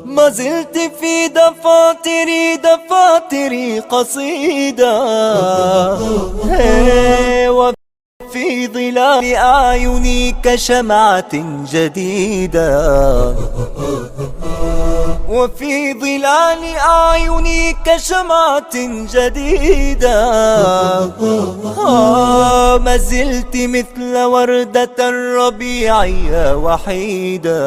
ما زلت في دفاتري، دفاتري قصيدة. هي وفي ظلال أعيني كشمعة جديدة. وفي ظلال أعيني كشمعة جديدة. آه، ما زلت مثل وردة الربيع يا وحيدة.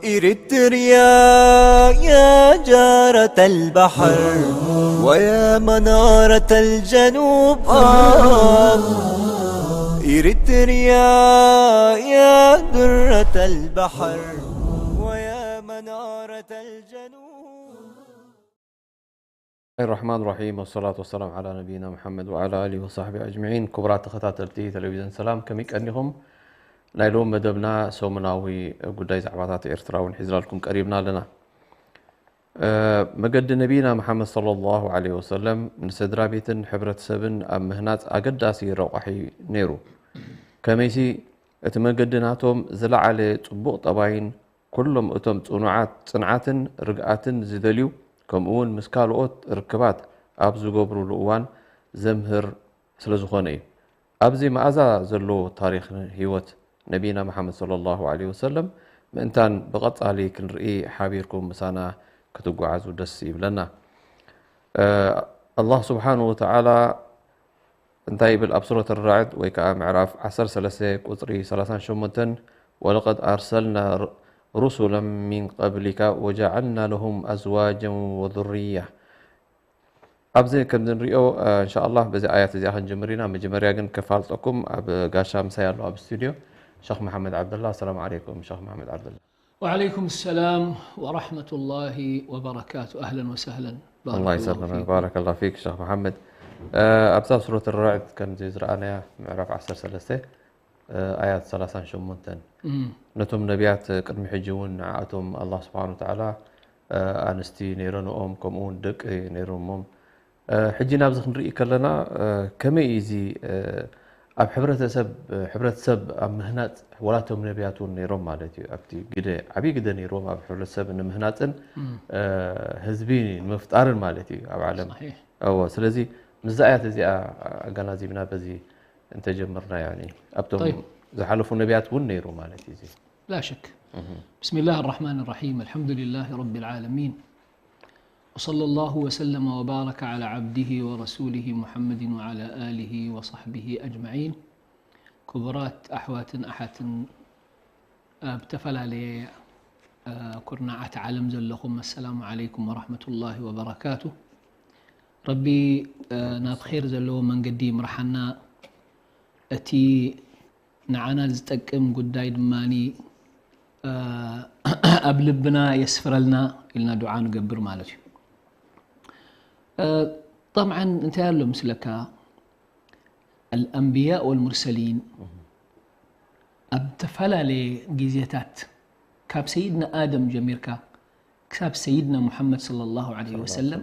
إريتريا يا جارة البحر ويا منارة الجنوب، آه. إريتريا يا درة البحر ويا منارة الجنوب. الرحمن الرحيم، والصلاة والسلام على نبينا محمد وعلى آله وصحبه أجمعين. ክቡራት ተኸታተልቲ ቴሌቪዥን ሰላም፣ ከመይ ቀኒኹም? ናይ ሎም መደብና ሰሙናዊ ጉዳይ ዛዕባታት ኤርትራ እውን ሒዝናልኩም ቀሪብና ኣለና። እ፣ መገዲ ነቢና መሓመድ ሰለላሁ ዐለይሂ ወሰለም ንስድራ ቤትን ሕብረተሰብን ኣብ ምህናጽ ኣገዳሲ ረቋሒ ነይሩ። ከመይሲ እቲ መገዲ ናቶም ዝለዓለ ጽቡቕ ጠባይን ኩሎም እቶም ጽኑዓት፣ ጽንዓትን ርግኣትን ዝደልዩ፣ ከምኡውን ምስ ካልኦት ርክባት ኣብ ዝገብሩሉ እዋን ዘምህር ስለ ዝኾነ እዩ። ኣብዚ መኣዛ ዘለዎ ታሪኽ ህይወት ነቢና መሓመድ ሰለላሁ ዐለይሂ ወሰለም ምእንታን ብቐጻሊ ክንርኢ ሓቢርኩም ምሳና ክትጓዓዙ ደስ ይብለና። እ፣ ኣላህ ስብሓንሁ ወተዓላ እንታይ ይብል ኣብ ሱረት ራዕድ ወይ ከዓ ምዕራፍ ዓሰርተ ሰለስተ ቁፅሪ ሰላሳን ሸሞንተን፣ ወለቀድ ኣርሰልና ሩሱለን ሚን ቀብሊካ ወጀዓልና ለሁም ኣዝዋጀን ወዙርያ። ኣብዚ ከምዚ ንሪኦ፣ እ፣ እንሻኣላህ በዚ ኣያት እዚኣ ክንጅምር ኢና። መጀመርያ ግን ከፋልጠኩም ኣብ ጋሻ ምሳይ ኣሎ ኣብ ስቱዲዮ ሸኽ መሓመድ ዓብደላ። ኣሰላሙ ዓለይኩም ሸኽ መሓመድ ዓብደላ። وعليكم السلام ورحمة الله وبركاته. أهلا وسهلا. بارك አላህ الله ይሰልምክ። فيكم. ባረከላሁ ፊክ ሸኽ መሓመድ። እ፣ ኣብዛ ሱረት ራዕድ ከምዚ ዝረኣናያ ምዕራፍ ዓሰርተ ሰለስተ፣ እ፣ ኣያት ሰላሳን ሸሞንተን፣ እም። ነቶም ነቢያት ቅድሚ ሕጂ እውን ንዓኣቶም ኣላህ ስብሓን ወተዓላ፣ እ፣ ኣንስቲ ነይረንኦም፣ ከምኡ እውን ደቂ ነይሮሞም። እ፣ ሕጂ ናብዚ ክንርኢ ከለና፣ እ፣ ከመይ እዩ እዚ፣ እ፣ ኣብ ሕብረተሰብ፣ ሕብረተሰብ ኣብ ምህናጽ፣ ዋላ እቶም ነቢያት እውን ነይሮም ማለት እዩ። ኣብቲ ግደ፣ ዓብዪ ግደ ነይርዎም ኣብ ሕብረተሰብ ንምህናጽን፣ እም። እ፣ ህዝቢ ንምፍጣርን ማለት እዩ ኣብ ዓለም። ሰሒሕ። እወ፣ ስለዚ ምስዛ ኣያት እዚኣ ኣገናዚብና በዚ እንተጀመርና፣ ያኒ ኣብቶም ጠይብ። ዝሓለፉ ነቢያት እውን ነይሩ ማለት እዩ እዚ። لا شك. እህ። بسم الله الرحمن الرحيم. الحمد لله رب العالمين. وصلى الله وسلم وبارك على عبده ورسوله محمد وعلى آله وصحبه أجمعين. ክቡራት ኣሕዋትን ኣሓትን ኣብ ዝተፈላለየ፣ እ፣ ኩርናዓት ዓለም ዘለኹም፣ ኣሰላሙ ዓለይኩም ወረሕመቱላሂ ወበረካቱ። ረቢ፣ እ፣ ናብ ኼር ዘለዎ መንገዲ ይምርሓና። እቲ ንዓና ዝጠቅም ጉዳይ ድማኒ፣ እ፣ ኣብ ልብና የስፍረልና ኢልና ዱዓ ንገብር ማለት እዩ። እ፣ ጠብዓን እንታይ ኣሎ ምስለካ፣ ኣልኣንብያ ወልሙርሰሊን ኣብ ዝተፈላለየ ግዜታት ካብ ሰይድና ኣደም ጀሚርካ ክሳብ ሰይድና ሙሓመድ ሰለላሁ ዐለይሂ ወሰለም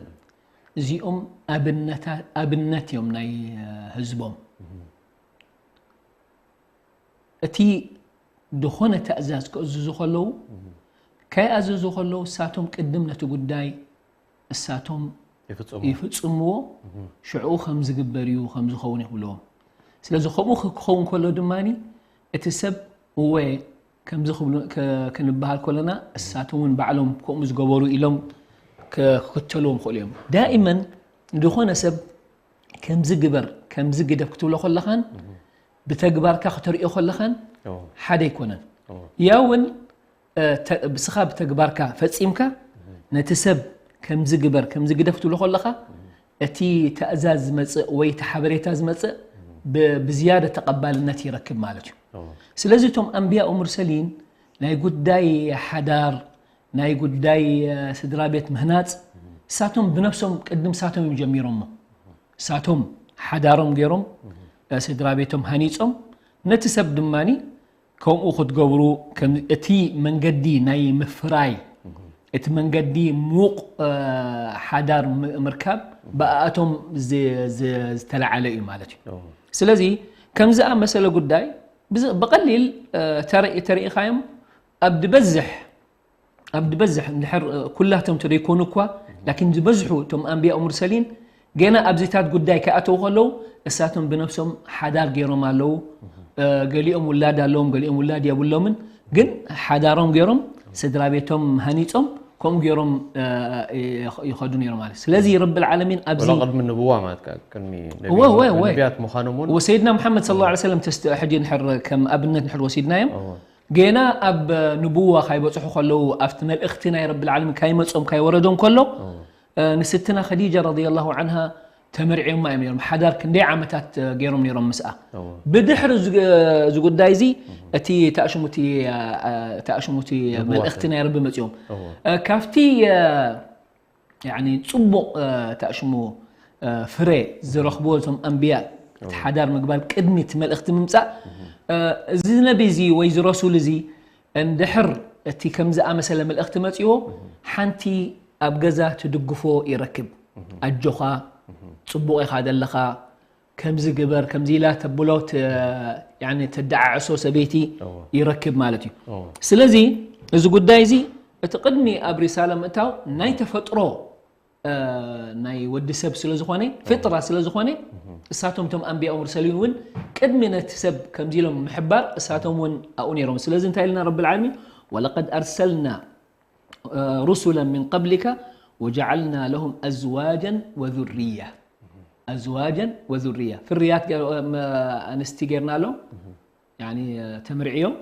እዚኦም ኣብነታ-፣ ኣብነት እዮም ናይ፣ እ፣ ህዝቦም። እቲ ዝኾነ ትእዛዝ ክእዝዙ ከለዉ፣ ከይኣዘዙ ከለዉ፣ እሳቶም ቅድም ነቲ ጉዳይ እሳቶም ይፍጽሙ። ይፍጽምዎ፣ እህ። ሽዕኡ ከም ዝግበር እዩ፣ ከም ዝኸውን ይብልዎም። ስለዚ ከምኡ ክ-፣ ክኸውን ከሎ ድማኒ፣ እቲ ሰብ፣ እወ፣ ከምዚ ክብሉ-፣ ከ-፣ ክንበሃል ከለና፣ እሳቶም እውን ባዕሎም ከምኡ ዝገበሩ ኢሎም ከ-፣ ክክተልዎም ይኽእሉ እዮም። ዳኢመን ዝኾነ ሰብ ከምዚ ግበር፣ ከምዚ ግደፍ ክትብሎ ከለኻን፣ እህ። ብተግባርካ ክተርእዮ ከለኻን፣ እዎ። ሓደ ኣይኮነን። እዎ። ያውን እ፣ ተ-፣ ብስኻ ብተግባርካ ፈጺምካ፣ ነቲ ሰብ ከምዚ ግበር፣ ከምዚ ግደፍ ትብሎ ከለኻ፣ እቲ ትእዛዝ ዝመጽእ ወይ እቲ ሓበሬታ ዝመጽእ ብ-፣ ብዝያዳ ተቐባልነት ይረክብ ማለት እዩ። እዎ። ስለዚ እቶም ኣንብያ ወሙርሰሊን ናይ ጉዳይ ሓዳር፣ ናይ ጉዳይ፣ እ፣ ስድራ ቤት ምህናጽ፣ እሳቶም ብነብሶም ቅድም እሳቶም እዮም ጀሚሮሞ። እሳቶም ሓዳሮም ገይሮም፣ ስድራ ቤቶም ሃኒጾም ነቲ ሰብ ድማኒ ከምኡ ክትገብሩ እቲ መንገዲ ናይ ምፍራይ እቲ መንገዲ ሙቕ ሓዳር ምርካብ ብኣቶም ዝተለዓለ እዩ ማለት እዩ። ስለዚ ከምዚ ኣመሰለ ጉዳይ ብቐሊል ተሪኢኻዮም ኣብ ድበዝሕ ኣብ ድበዝሕ እንድሕር ኩላቶም ተደይኮኑ እኳ ላኪን ዝበዝሑ እቶም ኣንብያ ሙርሰሊን ገና ኣብዚታት ጉዳይ ከኣተው ከለዉ እሳቶም ብነፍሶም ሓዳር ገይሮም ኣለዉ። ገሊኦም ውላድ ኣለዎም፣ ገሊኦም ውላድ የብሎምን። ግን ሓዳሮም ገይሮም ስድራ ቤቶም ሃኒጾም ከምኡ ገይሮም ይኸዱ ነይሮም ማለት። ስለዚ ረብል ዓለሚን ኣብዚ ወላ ቅድሚ ንብዋ ማለት ከ ቅድሚ እወ፣ እወ፣ እወ። ነቢያት ምዃኖም እውን ወሰይድና ሙሓመድ ሰለላሁ ዐለይሂ ወሰለም ተስተ ሕጂ ንሕር ከም ኣብነት ንሕር ወሲድናዮም እወ። ጌና ኣብ ንቡዋ ካይበጽሑ ከለዉ ኣብቲ መልእኽቲ ናይ ረብል ዓለሚን ካይመጾም ካይወረዶም ከሎ ንስትና ኸዲጃ ረዲየላሁ ዓንሃ ተመርዕዮማ እዮም ነይሮም። ሓዳር ክንደይ ዓመታት ገይሮም ነይሮም ምስኣ። ብድሕሪ እዚ ጉዳይ እዚ እቲ ተኣሽሙቲ ተኣሽሙቲ መልእኽቲ ናይ ረቢ መጽኦም ካብቲ ያኒ ጽቡቕ ተኣሽሙ ፍረ ዝረኽብዎ እዞም ኣንብያ እቲ ሓዳር ምግባር ቅድሚ እቲ መልእኽቲ ምምጻእ እዚ ነቢ እዚ ወይ እዚ ረሱል እዚ እንድሕር እቲ ከም ዝኣመሰለ መልእኽቲ መጺዎ ሓንቲ ኣብ ገዛ ትድግፎ ይረክብ። ኣጆኻ ጽቡቕ ኢኻ ዘለኻ ከምዚ ግበር ከምዚ ኢላ ተብሎ ተደዓዕሶ ሰበይቲ ይረክብ ማለት እዩ። ስለዚ እዚ ጉዳይ እዚ እቲ ቅድሚ ኣብ ሪሳላ ምእታው ናይ ተፈጥሮ ናይ ወዲ ሰብ ስለ ዝኾነ ፍጥራ ስለ ዝኾነ እሳቶም እቶም ኣንቢያ ሙርሰሊን እውን ቅድሚ ነቲ ሰብ ከምዚ ኢሎም ምሕባር እሳቶም እውን ኣብኡ ነይሮም። ስለዚ እንታይ ኢልና ረብል ዓለሚን ወለቀድ ኣርሰልና ሩሱለን ሚን ቀብሊካ ወጀዓልና ለሁም ኣዝዋጀን ወዙርያ ኣዝዋጀን ወዙርያ ፍርያት ኣንስቲ ጌርና ኣለዎም ተምርዕዮም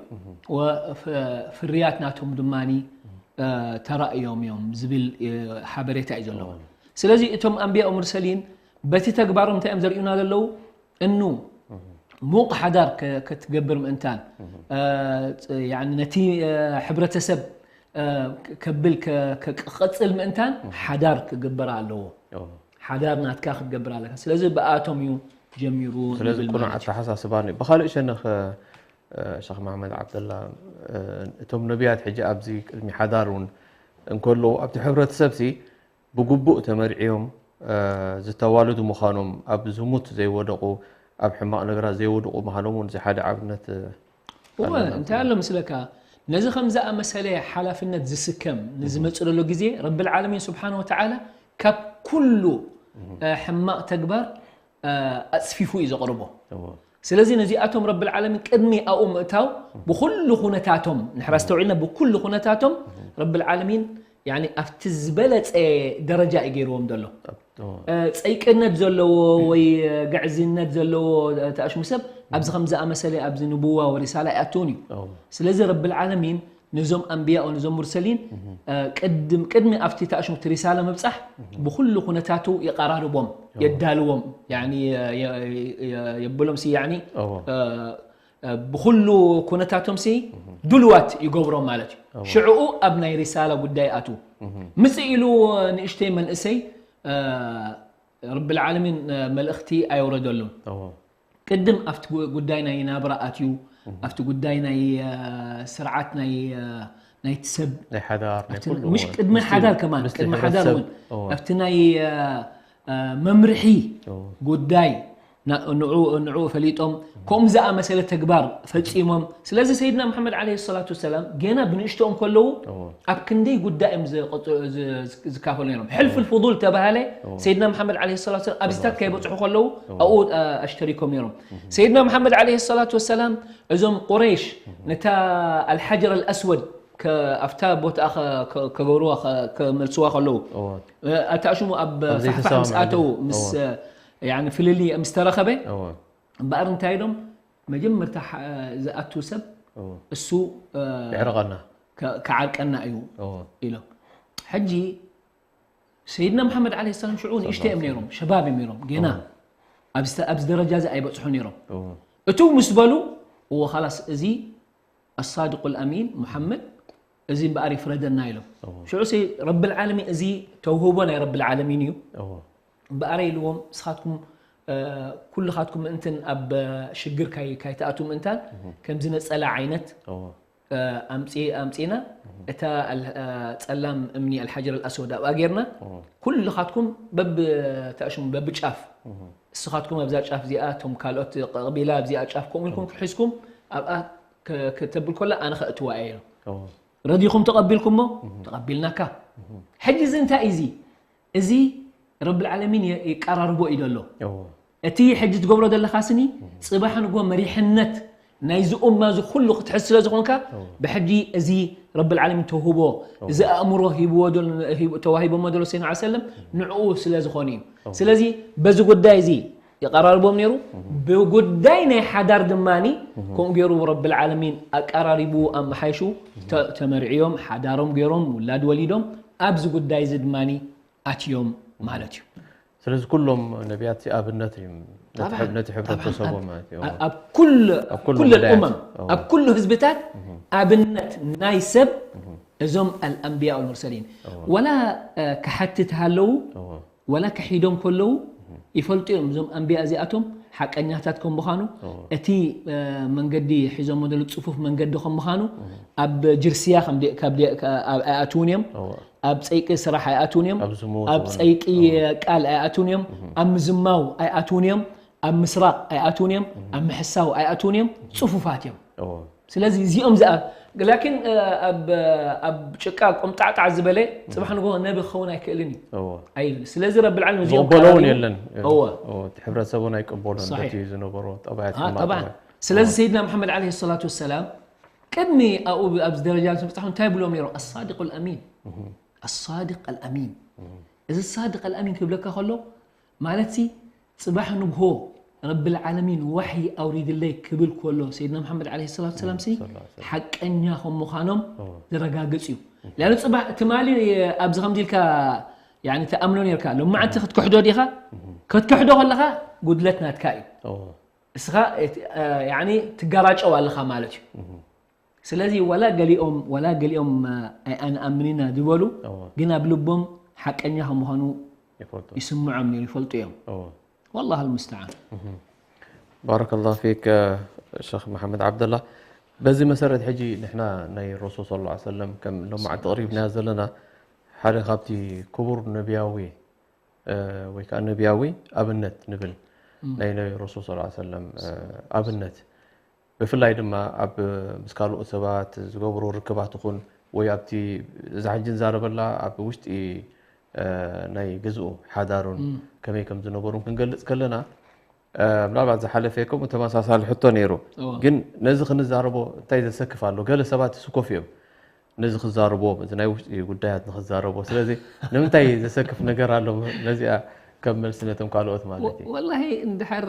ፍርያት ናቶም ድማ ተራእዮም እዮም ዝብል ሓበሬታ እዩ ዘለዎ። ስለዚ እቶም ኣንብያ ሙርሰሊን በቲ ተግባሮም እንታይ እዮም ዘርእዩና ዘለዉ? እኑ ሙቕ ሓዳር ክትገብር ምእንታን ነቲ ሕብረተሰብ ከብል ክቕፅል ምእንታን ሓዳር ክግበር ኣለዎ። ሓዳር ናትካ ክትገብር ኣለካ። ስለዚ ብኣቶም እዩ ጀሚሩ ስለዚ ንብል ቅኑዕ ማለት እዩ። ኣተሓሳስባ ኒ ብኻልእ ሸነኽ ሸኽ መሓመድ ዓብደላ እቶም ነቢያት ሕጂ ኣብዚ ቅድሚ ሓዳር እውን እንከለዉ ኣብቲ ሕብረተሰብ ሲ ብግቡእ ተመርዕዮም ዝተዋልዱ ምዃኖም ኣብ ዝሙት ዘይወደቑ ኣብ ሕማቕ ነገራት ዘይወድቑ ምዃኖም እውን እዚ ሓደ ኣብነት እወ እንታይ ኣሎ ምስለካ ነዚ ከም ዝኣመሰለ ሓላፍነት ዝስከም ንዝመፅእ ዘሎ ግዜ ረብል ዓለሚን ስብሓን ወተዓላ ካብ ኩሉ ሕማቕ ተግባር ኣፅፊፉ እዩ ዘቕርቦ። ስለዚ ነዚኣቶም ረብል ዓለሚን ቅድሚ ኣብኡ ምእታው ብኩሉ ኩነታቶም ንሕር ኣስተውዒልና ብኩሉ ኩነታቶም ረብል ዓለሚን ኣብቲ ዝበለፀ ደረጃ እዩ ገይርዎም ዘሎ። ፀይቅነት ዘለዎ ወይ ግዕዝነት ዘለዎ ተኣሽሙ ሰብ ኣብዚ ከም ዝኣመሰለ ኣብዚ ንቡዋ ወሪሳላ ኣይኣትውን እዩ። ስለዚ ረብል ዓለሚን ነዞም ኣንብያኡ ነዞም ሙርሰሊን ቅድም ቅድሚ ኣብቲ ተኣሽሙ እቲ ሪሳላ ምብፃሕ ብኩሉ ኩነታቱ የቀራርቦም የዳልዎም የብሎም ሲ ብኩሉ ኩነታቶም ሲ ድልዋት ይገብሮም ማለት እዩ። ሽዕኡ ኣብ ናይ ሪሳላ ጉዳይ ኣትዉ ምፅእ ኢሉ ንእሽተይ መንእሰይ ረብል ዓለሚን መልእኽቲ ኣየውረደሉን። ቅድም ኣብቲ ጉዳይ ናይ ናብራ ኣትዩ ኣብቲ ጉዳይ ናይ ስርዓት ናይ ናይቲ ሰብ ናይ ሓዳር ናይ ኩሉ ምሽ እውን ቅድሚ ምስቲ ሓዳር ከማን ምስቲ ቅድሚ ሓዳር ሕብረተሰብ እውን እውን ኣብቲ ናይ መምርሒ እውን ጉዳይ ና- ንዑ ንዑ ፈሊጦም ከምኡ ዝኣመሰለ ተግባር ፈጺሞም። ስለዚ ሰይድና መሓመድ ዓለይሂ ሰላቱ ወሰላም ገና ብንእሽቶኦም ከለዉ እውን ኣብ ክንደይ ጉዳይ እዮም ዝቐጽ- ዝ- ዝ- ዝካፈሉ ነይሮም። ሕልፍ ልፍዱል ተባሃለ እውን ሰይድና መሓመድ ዓለይሂ ሰላቱ ወሰላም ኣብዚታት ሰለላሁ ዐለይሂ ከይበጽሑ ከለዉ እውን ኣብኡ ኣሽተሪኮም ነይሮም። ሰይድና መሓመድ ዓለይሂ ሰላቱ ወሰላም እዞም ቁረይሽ ነታ ኣልሓጀር ኣልኣስወድ ኣብታ ቦታኣ ከገብርዋ ከመልስዋ ከለዉ ኣታሽሙ ኣብ ፋሕፋሕ ምስ ኣተዉ ምስ ፍልልይ ምስ ተረኸበ እምበኣር እንታይ ኢሎም መጀመርታ ዝኣቱ ሰብ እሱ ይዕረቐና ክዓርቀና እዩ ኢሎም። ሕጂ ሰይድና መሓመድ ዓለይሂ ሰላም ሽዑ ንእሽተይ እዮም ነይሮም፣ ሸባብ እዮም ነይሮም፣ ገና ኣብዚ ደረጃ እዚ ኣይበፅሑ ነይሮም። እትው ምስ በሉ እወ ኻላስ እዚ ኣሳድቁል ኣሚን ሙሓመድ እዚ እምበኣር ይፍረደና ኢሎም። ሽዑ ረብል ዓለሚን እዚ ተውህቦ ናይ ረብል ዓለሚን እዩ። እምበኣረ ኢልዎም ንስኻትኩም ኩልኻትኩም ምእንትን ኣብ ሽግር ካይ- ካይትኣትዉ ምእንታን ከምዚ ነጸላ ዓይነት እዎ ኣምጺ- ኣምጺና እታ ኣል- ጸላም እምኒ ኣልሓጀር ኣልኣስወድ ኣብኣ ጌርና ኩልኻትኩም በብተእሽሙ በብጫፍ እስኻትኩም ኣብዛ ጫፍ እዚኣ እቶም ካልኦት ቀቢላ ኣብዚኣ ጫፍ ከምኡ ኢልኩም ክሒዝኩም ኣብኣ ከ- ከተብል ኮላ ኣነ ከእትዋ እየ ኢሉ እዎ ረዲኹም ተቐቢልኩሞ ተቐቢልናካ ሕጂ እዚ እንታይ እዩ እዚ እዚ ረብል ዓለሚን የ- ይቀራርቦ እዩ ዘሎ እዎ እቲ ሕጂ ትገብሮ ዘለኻ ስኒ ጽባሕ ንጎ መሪሕነት ናይዚ ኡማ እዚ ኩሉ ክትሕዝ ስለ ዝኾንካ ብሕጂ እዚ ረብል ዓለሚን ተውህቦ እዚ ኣእምሮ ሂብዎ ዘሎ- ሂቡ- ተዋሂቦሞ ዘሎ ሰይድና ሰለም ንዕኡ ስለ ዝኾነ እዩ ስለዚ በዚ ጉዳይ እዚ ይቀራርቦም ነይሩ ብጉዳይ ናይ ሓዳር ድማኒ ከምኡ ገይሩ ረብል ዓለሚን ኣቀራሪቡ ኣመሓይሹ ተ- ተመርዕዮም ሓዳሮም ገይሮም ውላድ ወሊዶም ኣብዚ ጉዳይ እዚ ድማኒ ኣትዮም ማለት እዩ ስለዚ ኩሎም ነቢያት ኣብነት እዮም ነቲ طبعاً، ሕብረ- ነቲ ሕብረተሰቦም طبعاً. ማለት እዩ ኣብ- ኣብ ኩሉ ኣብ ኣብ ኩሉ ኩሉ ጉዳያት። الأمم እዎ። ኣብ ኩሉ ህዝብታት ኣብነት ናይ ሰብ እዞም الأنبياء والمرسلين እዎ። ወላ እ፣ ክሓትት ሃለዉ እዎ ወላ ክሒዶም ከለዉ ይፈልጡ እዮም እዞም ኣንቢያ እዚኣቶም ሓቀኛታት ከም ምዃኑ እዎ። እቲ እ፣ መንገዲ ሒዞሞ ዘለዉ ፅፉፍ መንገዲ ከም ምዃኑ ኣብ ጅርስያ ከም ደ- ካብ ደ- ካብ- ኣይኣትውን እዮም እዎ ኣብ ፀይቂ ስራሕ ኣይኣትውን እዮም ኣብ ዝሙት ኣብ እውን። ፀይቂ ቃል ኣይኣትውን እዮም ኣብ ምዝማው ኣይኣትውን እዮም ኣብ ምስራቅ ኣይኣትውን እዮም ኣብ ምሕሳው ኣይኣትውን እዮም ፅፉፋት እዮም እዎ ስለዚ እዚኦም ዝኣ ላኪን እ፣ ኣብ ኣብ ጭቃ ቆምጣዕጣዕ ዝበለ ፅባሕ ንጎ ነቢ ክኸውን ኣይክእልን እዩ እዎ ኣይብል ስለዚ ረብል ዓለም እዚኦም ዝቕበሎ እውን ከባቢ- የለን እዎ እዎ፣ እቲ ሕብረተሰቦን ኣይቅበሎን صحيح. በቲ ዝነበሮ ጠባያት آه، ሕማቕ طبعا ጠባይ። ስለዚ ሰይድና መሓመድ ዓለይሂ ሰላቱ ወሰላም ቅድሚ ኣብኡ ኣብዚ ደረጃ ምስ በፃሑ እንታይ ይብሎም ነይሮም ኣሳድቅ ኣልኣሚን ኣሳድቅ ኣልኣሚን እዚ ሳድቅ ኣልኣሚን ክብለካ ከሎ ማለት ሲ ፅባሕ ንግሆ ረብል ዓለሚን ዋሕይ ኣውሪድለይ ክብል ከሎ ሰይድና መሓመድ ዓለይሂ ሰላቱ ወሰላም ሲ ሓቀኛ ከም ምዃኖም ዘረጋግፅ እዩ ሊኣኑ ፅባሕ ትማሊ ኣብዚ ከምዚ ኢልካ ያኒ ትኣምኖ ነርካ ሎማዓንቲ ክትክሕዶ ዲኻ ክትክሕዶ ከለኻ ጉድለት ናትካ እዩ እዎ እስኻ እቲ- እ፣ ያኒ ትገራጨው ኣለኻ ማለት እዩ ስለዚ ወላ ገሊኦም ወላ ገሊኦም እ፣ ኣይኣንኣምን ኢና ዝበሉ እዎ ግን ኣብ ልቦም ሓቀኛ ከም ምዃኑ ይፈልጡ ይስምዖም ነይሩ ይፈልጡ እዮም እዎ والله المستعان ባረከላሁ ፊክ ሸኽ መሓመድ ዓብደላ በዚ መሰረት ሕጂ ንሕና ናይ ረሱል ስ ሰለም ከም ሎማዓንቲ ቅሪብናዮ ዘለና ሓደ ካብቲ ክቡር ነቢያዊ እ፣ ወይ ከዓ ነቢያዊ ኣብነት ንብል ናይ ናይ ረሱል ስ ሰለም እ፣ ኣብነት ብፍላይ ድማ ኣብ ምስ ካልኦት ሰባት ዝገብሮ ርክባት ይኹን ወይ ኣብቲ እዛ ሕጂ ንዛረበላ ኣብ ውሽጢ እ፣ ናይ ገዝኡ ሓዳሩን ከመይ ከም ዝነበሩን ክንገልፅ ከለና እ፣ ምናልባት ዝሓለፈ ከምኡ ተመሳሳሊ ሕቶ ነይሩ እዎ። ግን ነዚ ክንዛረቦ እንታይ ዘሰክፍ ኣሎ ገለ ሰባት ይስኮፍ እዮም ነዚ ክዛረቦ እዚ ናይ ውሽጢ ጉዳያት ንክዛረቦ ስለዚ ንምንታይ ዘሰክፍ ነገር ኣሎ ነዚኣ ከም መልሲ ነቶም ካልኦት ማለት እዩ ወላሂ እንድሕር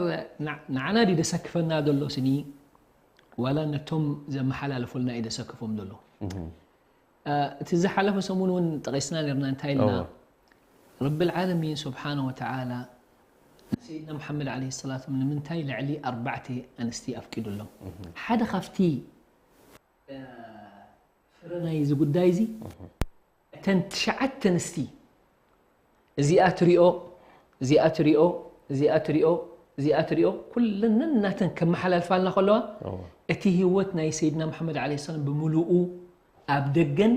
ንዓ- ንዓና ድዩ ደሰክፈና ዘሎ ስኒ ዋላ ነቶም ዘመሓላለፉልና እዩ ደሰክፎም ዘሎ እ፣ እቲ ዝሓለፈ ሰሙን እውን ጠቂስና ነርና እንታይ ኢልና እዎ። ረቢ ልዓለሚን ስብሓነ ወተዓላ ንሰይድና መሓመድ ዓለይሂ ሰላም ንምንታይ ልዕሊ ኣርባዕተ ኣንስቲ ኣፍቂዱሎም ሓደ ካብቲ እ፣ ፍረ ናይ እዚ ጉዳይ እዚ እተን ትሽዓተ ኣንስቲ እዚኣ ትሪኦ እዚኣ ትሪኦ እዚኣ ትሪኦ እዚኣ ትሪኦ ኩለን ነናተን ከመሓላልፋልና ከለዋ እዎ። እቲ ህይወት ናይ ሰይድና መሓመድ ዓለይሂ ሰላም ብምሉኡ ኣብ ደገን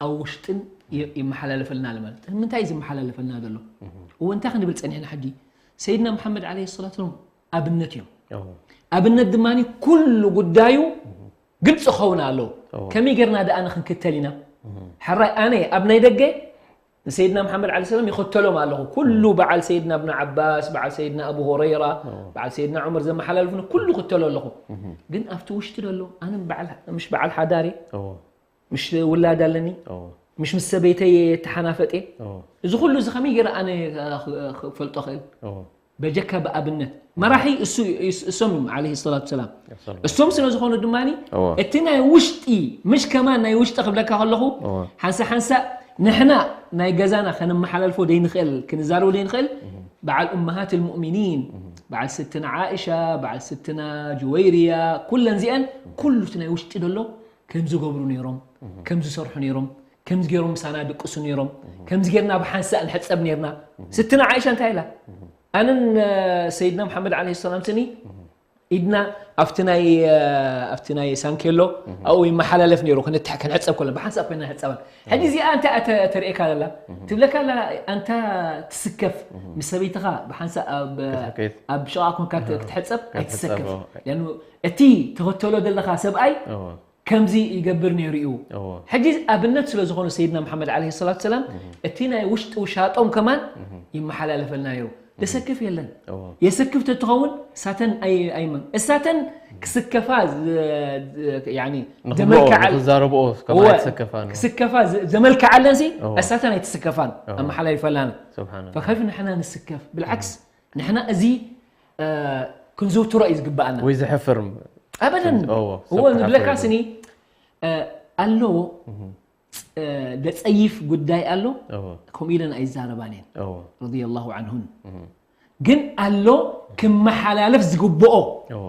ኣብ ውሽጥን ይ- ይመሓላለፈልና ኣሎ ማለት ንምንታይ እዩ ዝመሓላለፈልና ዘሎ እዎ እንታይ ክንብል ፀኒሕና ሕጂ ሰይድና መሓመድ ዓለይሂ ሰላቱ ወሰላም ኣብነት እዮም እዎ። ኣብነት ድማ ኩሉ ጉዳዩ ግልፂ ክኸውን ኣለዎ እዎ። ከመይ ጌርና ደኣ ንክንክተል ኢና ሕራይ ኣነ ኣብ ናይ ደገ ንሰይድና መሓመድ ዓለ ሰላም ይኽተሎም ኣለኹ ኩሉ በዓል ሰይድና እብን ዓባስ በዓል ሰይድና ኣቡ ሁረይራ በዓል ሰይድና ዑመር ዘመሓላልፉኒ ኩሉ ይኽተሎ ኣለኹ ግን ኣብቲ ውሽጢ ደሎ ኣነ በዓል- ምሽ በዓል ሓዳር እየ እዎ። ምሽ ውላድ ኣለኒ እዎ። ምሽ ምስ ሰበይተይ ተሓናፈጥ እየ እዎ። እዚ ኩሉ እዚ ከመይ ገይረ ኣነ ክፈልጦ ክእል እዎ። በጀካ ብኣብነት መራሒ እሱ እሱ- እሶም እዮም ዓለይሂ ሰላቱ ሰላም የሰሉ። እሶም ስለ ዝኾኑ ድማ እዎ። እቲ ናይ ውሽጢ ምሽ ከማን ናይ ውሽጢ ክብለካ ከለኹ እዎ። ሓንሳ ሓንሳ ንሕና ናይ ገዛና ከነመሓላልፎ ደይንኽእል ክንዛረቡ ደይንኽእል በዓል እመሃት ልሙእሚኒን በዓል ስትና ዓእሻ በዓል ስትና ጅወይርያ ኩለን እዚአን ኩሉ እቲ ናይ ውሽጢ ደሎ ከም ዝገብሩ ነይሮም ከም ዝሰርሑ ነይሮም ከምዚ ገይሮም ምሳና ድቅሱ ነይሮም ከምዚ ጌርና ብሓንሳእ ንሕፀብ ነይርና ስትና ዓይሻ እንታይ ኢላ ኣነን ሰይድና መሓመድ ዓለይሂ ሰላም ስኒ ኢድና ኣብቲ ናይ ኣብቲ ናይ ሳንኬሎ ኣብኡ ይመሓላለፍ ነይሩ። ክንትሕ ክንሕፀብ ከሎ ብሓንሳብ ኮይና ንሕፀበን። ሕጂ እዚኣ እንታይ እያ ተ- ተርእየካ ዘላ? ትብለካ ኣላ ኣንታ ትስከፍ ምስ ሰበይትኻ ብሓንሳብ ኣብ ኣብ ሸቓ ኮንካ ት- ክትሕፀብ ኣይትሰከፍ። ሊኣኑ እቲ ተኸተሎ ዘለኻ ሰብኣይ ከምዚ ይገብር ነይሩ እዩ። ሕጂ ኣብነት ስለ ዝኾኑ ሰይድና መሓመድ ዓለይሂ ሰላቱ ሰላም እቲ ናይ ውሽጢ ውሻጦም ከማን ይመሓላለፈልና ነይሩ። ደሰክፍ የለን። የሰክፍ ተትኸውን እሳተን ኣይ- ኣይመን እሳተን ክስከፋ ዝ- ዝ- ያኒ ንኽብልኦ ዘመልክዓል- ንኽዛረብኦ እወ፣ ከማን ትሰከፋ ነው። ክስከፋ ዝ- ዘመልክዓለን ሲ እወ። እሳተን ኣይትስከፋን እወ። ኣመሓላሊፈላን ስብሓን ፈኸፍ ንሕና ንስከፍ ብልዓክስ ንሕና እዚ እ፣ ክንዝውትሮ እዩ ዝግባኣና። ወይ ዝሕፍር ኣበደን እዎ፣ እዎ ሰብ ክሓፍር ንብለካ የብሉን። ስኒ እ፣ ኣለዎ እ፣ ደፀይፍ ጉዳይ ኣሎ እዎ፣ ከምኡ ኢለን ኣይዛረባን እየን እዎ፣ ረዲየላሁ ዓንሁን ግን ኣሎ ክመሓላለፍ ዝግብኦ እዎ፣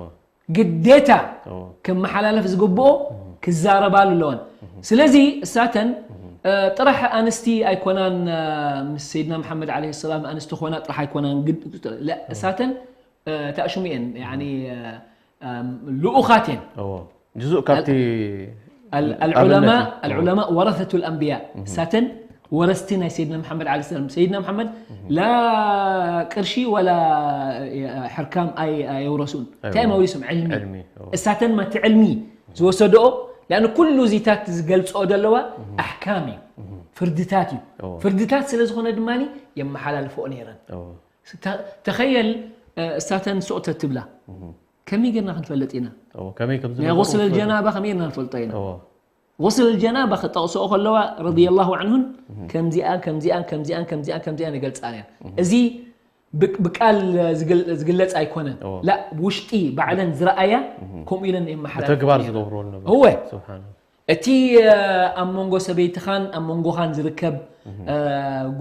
ግዴታ እዎ። ክመሓላለፍ ዝግብኦ ክዛረባሉ ኣለወን ስለዚ እሳተን እ፣ ጥራሕ ኣንስቲ ኣይኮናን እ፣ ምስ ሰይድና መሓመድ ዓለይሂ ሰላም ኣንስቲ ኮና ጥራሕ ኣይኮናን ግድ- ለ- እሳተን እ፣ ተኣሽሙ እየን ያኒ እ፣ እ፣ ልኡኻት እየን እዎ። ጅዙእ ካብቲ ኣል- ኣልዑለማ ኣብነት እዩ። ኣልዑለማ ወረሰቱ ልኣንብያ እሳተን ወረስቲ ናይ ሰይድና መሓመድ ዓለ ሰላም ሰይድና መሓመድ ላ ቅርሺ ወላ ሕርካም ኣይ- ኣየውረሱን እንታይ እዮም ኣውሪሶም ዕልሚ ዕልሚ እዎ። እሳተን ማቲ ዕልሚ ዝወሰድኦ ያን ኩሉ እዚታት ዝገልፅኦ ዘለዋ ኣሕካም እዩ ፍርድታት እዩ እዎ። ፍርድታት ስለ ዝኾነ ድማ የመሓላልፈኦ ነይረን እዎ። ተ- ተኸየል እ፣ እሳተን ሱቕ ተትብላ ከመይ ጌርና ክንፈልጥ ኢና እዎ። ከመይ ከም ናይ ዝነበሩ غسل الجنابة ከመይ ጌርና ንፈልጦ ኢና እዎ። غسل الجنابة ክጠቕስኦ ከለዋ ረዲየላሁ ዓንሁን ከምዚኣን ከምዚኣን ከምዚኣን ከምዚኣን ከምዚኣን ይገልፃ ነይረን እዚ ብ- ብቃል ዝግል- ዝግለፅ ኣይኮነን እዎ። ላ ውሽጢ ባዕለን ዝረኣያ ከምኡ ኢለን የመሓላልፋ ብተግባር ነይረን። ዝገብርዎ ዝነበሩ እወ ስብሓን እቲ ኣብ መንጎ ሰበይትኻን ኣብ መንጎኻን ዝርከብ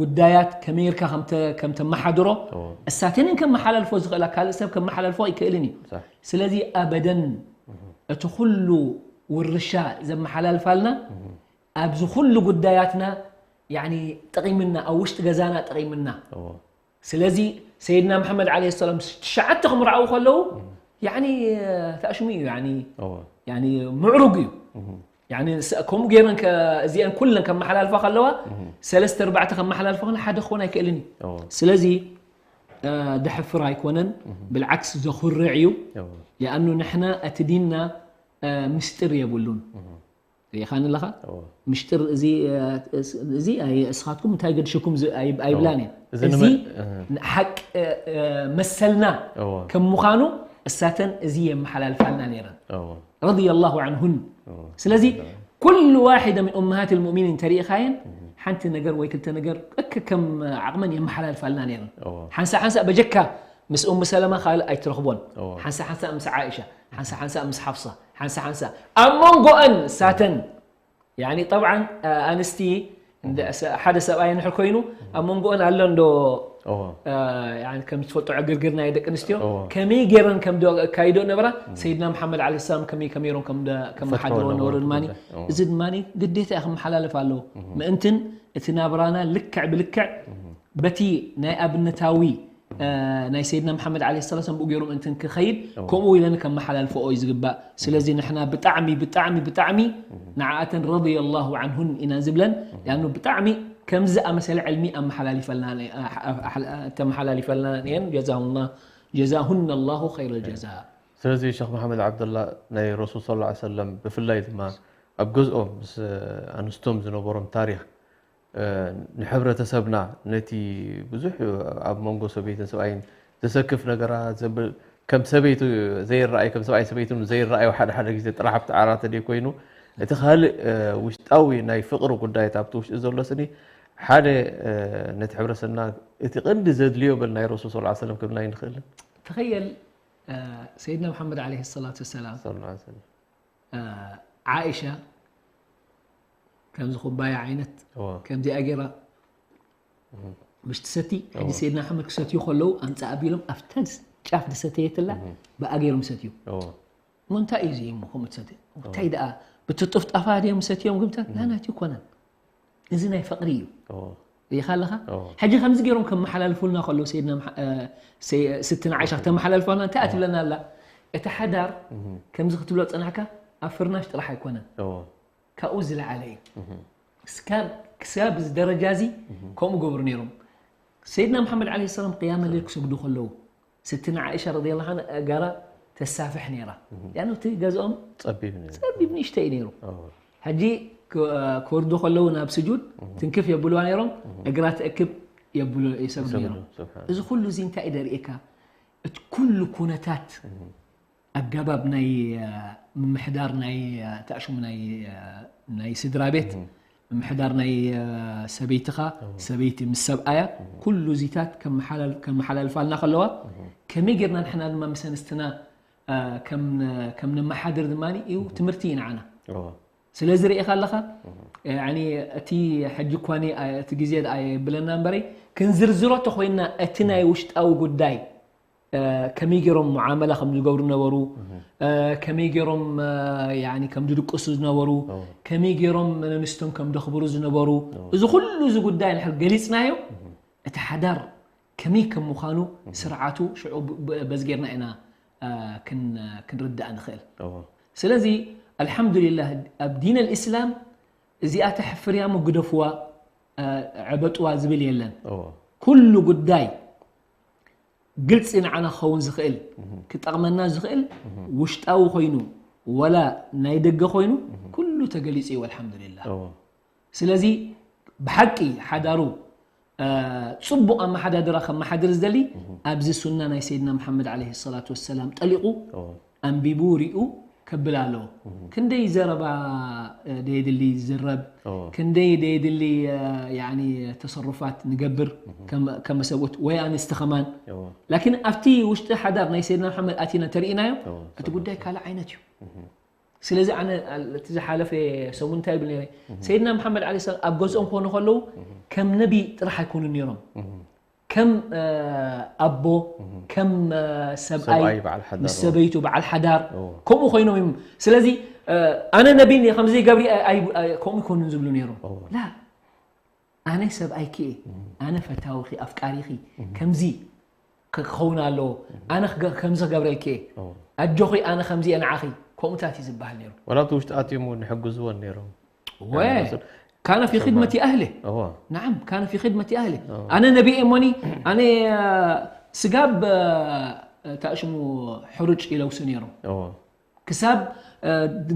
ጉዳያት ከመይ ኢልካ ከም ተመሓድሮ እሳተንን ከመሓላልፎ ዝኽእላ ካልእ ሰብ ከመሓላልፎ ኣይክእልን እዩ። ስለዚ ኣበደን እቲ ኩሉ ውርሻ ዘመሓላልፋልና ኣብዚ ኩሉ ጉዳያትና ጠቒምና ኣብ ውሽጢ ገዛና ጠቒምና ስለዚ ሰይድና መሓመድ ዓለይሂ ሰላም ትሽዓተ ክምርዓው ከለዉ ያኒ ተኣሽሙ እዩ ያኒ ያኒ ምዕሩግ እዩ ያኒ ስ- ከምኡ ገይረን ከ- እዚአን ኩለን ከመሓላልፋ ከለዋ ሰለስተ ኣርባዕተ ከመሓላልፋ ከለ ሓደ ክኾን ኣይክእልን እዩ እዎ። ስለዚ እ፣ ደሕፍር ኣይኮነን ብልዓክስ ዘኹርዕ እዩ እዎ። ሊኣኑ ንሕና እቲ ዲንና እ፣ ምስጢር የብሉን ርኢኻኒ ኣለኻ እዎ። ምሽጥር እዚ እ፣ እዚ ኣይ- እስኻትኩም እንታይ ገድሽኩም ዝ- ኣይ- ኣይብላን እየን እዚ እዚ ንመ- እ። ሓቂ እ፣ እ፣ መሰልና እዎ። ከም ምዃኑ እሳተን እዚ የመሓላልፋልና ነይረን እዎ። ረዲየላሁ ዓንሁን እዎ። ስለዚ ኩሉ ዋሒደ ምን ኡመሃት ልሙእሚኒን ተሪኢኻየን ሓንቲ ነገር ወይ ክልተ ነገር እክ ከም ዓቕመን የመሓላልፋልና ነይረን እዎ። ሓንሳ ሓንሳ በጀካ ምስ ኡሙ ሰለማ ካልእ ኣይትረኽቦን እዎ። ሓንሳ ሓንሳ ምስ ዓኢሻ ሓንሳ ሓንሳ ምስ ሓፍሳ ሓንሳ ሓንሳ ኣብ መንጎአን እሳተን ያኒ ጠብዓን ኣንስቲ እንደ- ሰ- ሓደ ሰብኣይ እንድሕር ኮይኑ ኣብ መንጎአን ኣሎ እንዶ እዎ። እ፣ ያኒ ከም ትፈልጦ ዕግርግር ናይ ደቂ ኣንስትዮ እዎ። ከመይ ገይረን ከም ዶ- ኣካይዶ ነበራ ሰይድና መሓመድ ዓለ ሰላም ከመይ ከመይሮም ከም ደ- ከም ፈትዋ ሓድሮ ነበሩ ነበሩ ድማ ጉዳይ። እዎ። እዚ ድማ ግዴታ እዩ ክመሓላለፍ ኣለዎ ምእንትን እቲ ናብራና ልክዕ ብልክዕ በቲ ናይ ኣብነታዊ እ፣ ናይ ሰይድና መሓመድ ዓለ ሰላም ብኡ ገይሮም እንትን ክኸይድ እዎ። ከምኡ ኢለን ከመሓላልፈኦ እዩ ዝግባእ ስለዚ ንሕና ብጣዕሚ ብጣዕሚ ብጣዕሚ ንዓኣተን ረዲየላሁ ዓንሁን ኢና ዝብለን ያኑ ብጣዕሚ ከምዚ ኣመሰለ ዕልሚ ኣመሓላሊፈልና ነ- ኣሕ- ኣሕ- ኣሕ- ተመሓላሊፈልና እየን ጀዛሁና ጀዛሁና ላሁ ኸይረ ጀዛ ስለዚ ሸኽ መሓመድ ዓብደላ ናይ ረሱል ስ ሰለም ብፍላይ ድማ ኣብ ገዝኦም ምስ ኣንስቶም ዝነበሮም ታሪክ እ፣ ንሕብረተሰብና ነቲ ብዙሕ ኣብ መንጎ ሰበይትን ሰብኣይን ዘሰክፍ ነገራት ዘብል ከም ሰበይቱ ዘይረኣይ ከም ሰብኣይ ሰበይቱ ዘይረኣዩ ሓደ ሓደ ግዜ ጥራሕ ኣብቲ ዓራት ደይ ኮይኑ እቲ ካልእ እ፣ ውሽጣዊ ናይ ፍቅሪ ጉዳያት ኣብቲ ውሽጢ ዘሎ ስኒ ሓደ እ፣ ነቲ ሕብረተሰብና እቲ ቀንዲ ዘድልዮ በል ናይ ረሱል ስ ሰለም ክብልና ይንኽእልን ተኸየል እ፣ ሰይድና መሓመድ ዓለይሂ ሰላቱ ወሰላም ሰለላሁ ዐለይሂ ወሰለም። እ፣ ዓኢሻ ከምዚ ኩባያ ዓይነት እዎ። ከምዚኣ ገይራ ምሽ ትሰቲ ሕጂ እዎ። ሰይድና ኣሕመድ ክሰትዩ ከለዉ ኣምፃ ኣቢሎም ኣብታ ጫፍ ዝሰተየትላ እህ። ብኣ ገይሮም ሰትዩ እዎ። እሞ እንታይ እዩ እዚ እሞ ከምኡ ትሰትዩ እንታይ ደኣ ብትጥፍጣፋ ድዮም ሰትዮም ግምታት ላናት ይኮነን እዚ ናይ ፍቅሪ እዩ እዎ። ሪኢኻ ኣለኻ? ሕጂ ከምዚ ገይሮም ከመሓላልፉልና ከለዉ ሰይድና ስትና ዓይሻ ክተመሓላልፋልና እንታይ እያ ትብለና ኣላ? እቲ ሓዳር ከምዚ ክትብሎ ጸናሕካ ኣብ ፍርናሽ ጥራሕ ኣይኮነን። ካብኡ ዝለዓለ እዩ። ክሳብ እዚ ደረጃ እዚ ከምኡ ገብሩ ነይሮም። ሰይድና መሓመድ ዓለይሂ ሰላም ቅያመ ሌል ክሰግዱ ከለዉ ስትና ዓኢሻ ረዲየላሁ ዓንሃ ኣእጋራ ተሳፍሕ ነይራ። ያኑ እቲ ገዝኦም ጸቢብ ነይሩ። ጸቢብ ንእሽተይ ነይሩ። ሕጂ ክወርዱ ከለዉ ናብ ስጁድ ትንክፍ የብልዋ ነይሮም፣ እግራ ትእክብ የብሉ ይሰግዱ ነይሮም። እዚ ኩሉ እዚ እንታይ እዩ ደርእየካ? እቲ ኩሉ ኩነታት ኣገባብ ናይ ምምሕዳር ናይ ተኣሽሙ ናይ ናይ ስድራ ቤት ምምሕዳር ናይ ሰበይትኻ ሰበይቲ ምስ ሰብኣያ ኩሉ እዚታት ከመሓላልፋልና ከለዋ ከመይ ጌርና ንሕና ድማ ምስ ኣንስትና ከም ነመሓድር ድማ እዩ ትምህርቲ እዩ ንዓና። ስለዚ ርኢኻ ኣለኻ እቲ ሕጂ እኳ እቲ ግዜ የብለና እምበረይ ክንዝርዝሮ ተኮይንና እቲ ናይ ውሽጣዊ ጉዳይ ከመይ ገይሮም ሙዓመላ ከም ዝገብሩ ነበሩ፣ ከመይ ገይሮም ከም ዝድቅሱ ዝነበሩ፣ ከመይ ገይሮም ነንስቶም ከም ደኽብሩ ዝነበሩ፣ እዚ ኩሉ እዚ ጉዳይ እንድሕር ገሊፅናዮ እቲ ሓዳር ከመይ ከም ምዃኑ ስርዓቱ ሽዑ በዚ ጌርና ኢና ክንርዳእ ንኽእል። ስለዚ ኣልሓምዱሊላህ ኣብ ዲን ኣልእስላም እዚኣ ተሕፍር እያ እሞ ግደፍዋ፣ ዕበጥዋ ዝብል የለን። ኩሉ ጉዳይ ግልፂ ንዓና ክኸውን ዝኽእል ክጠቕመና ዝኽእል ውሽጣዊ ኮይኑ ወላ ናይ ደገ ኮይኑ ኩሉ ተገሊፁ እዩ ኣልሓምዱሊላህ። ስለዚ ብሓቂ ሓዳሩ ፅቡቕ ኣመሓዳድራ ከመሓድር ዝደሊ ኣብዚ ሱና ናይ ሰይድና መሓመድ ዓለይሂ ሰላቱ ወሰላም ጠሊቑ ኣንቢቡ ሪኡ ከብል ኣለዎ። ክንደይ ዘረባ ደየድሊ ዝዝረብ ክንደይ ደየድሊ ተሰሩፋት ንገብር ከመ ሰብኡት ወይ ኣንስቲ ከማን ላኪን ኣብቲ ውሽጢ ሓዳር ናይ ሰይድና መሓመድ ኣቲና ተርእናዮ እቲ ጉዳይ ካልእ ዓይነት እዩ። ስለዚ ኣነ እቲ ዝሓለፈ ሰሙን እንታይ ይብል ነይረ ሰይድና መሓመድ ዓለ ሰላም ኣብ ገዝኦም ክኾኑ ከለዉ ከም ነቢ ጥራሕ ኣይኮኑን ነይሮም ከም ኣቦ ከም ሰብኣይ ምስ ሰበይቱ በዓል ሓዳር ከምኡ ኮይኖም እዮም። ስለዚ ኣነ ነቢ ከምዚ ገብሪ ከምኡ ይኮኑን ዝብሉ ነይሮም። ላ ኣነ ሰብኣይኪ እየ ኣነ ፈታዊኺ ኣፍቃሪኺ ከምዚ ክኸውን ኣለዎ ኣነ ከምዚ ክገብረልኪ እየ ኣጆኺ ኣነ ከምዚ እየ ንዓኺ ከምኡታት እዩ ዝበሃል ነይሩ። ወላ ኣብቲ ውሽጢ ኣትዮም እውን ይሕግዝዎን ነይሮም። ወ ካነ ፊ ኺድመቲ ኣህሊ እወ ናዓም ካነ ፊ ኺድመቲ ኣህሊ እወ ኣነ ነቢ እሞኒ ኣነ ስጋብ ታሽሙ ሕሩጭ ይለውሱ ነይሮም እወ ክሳብ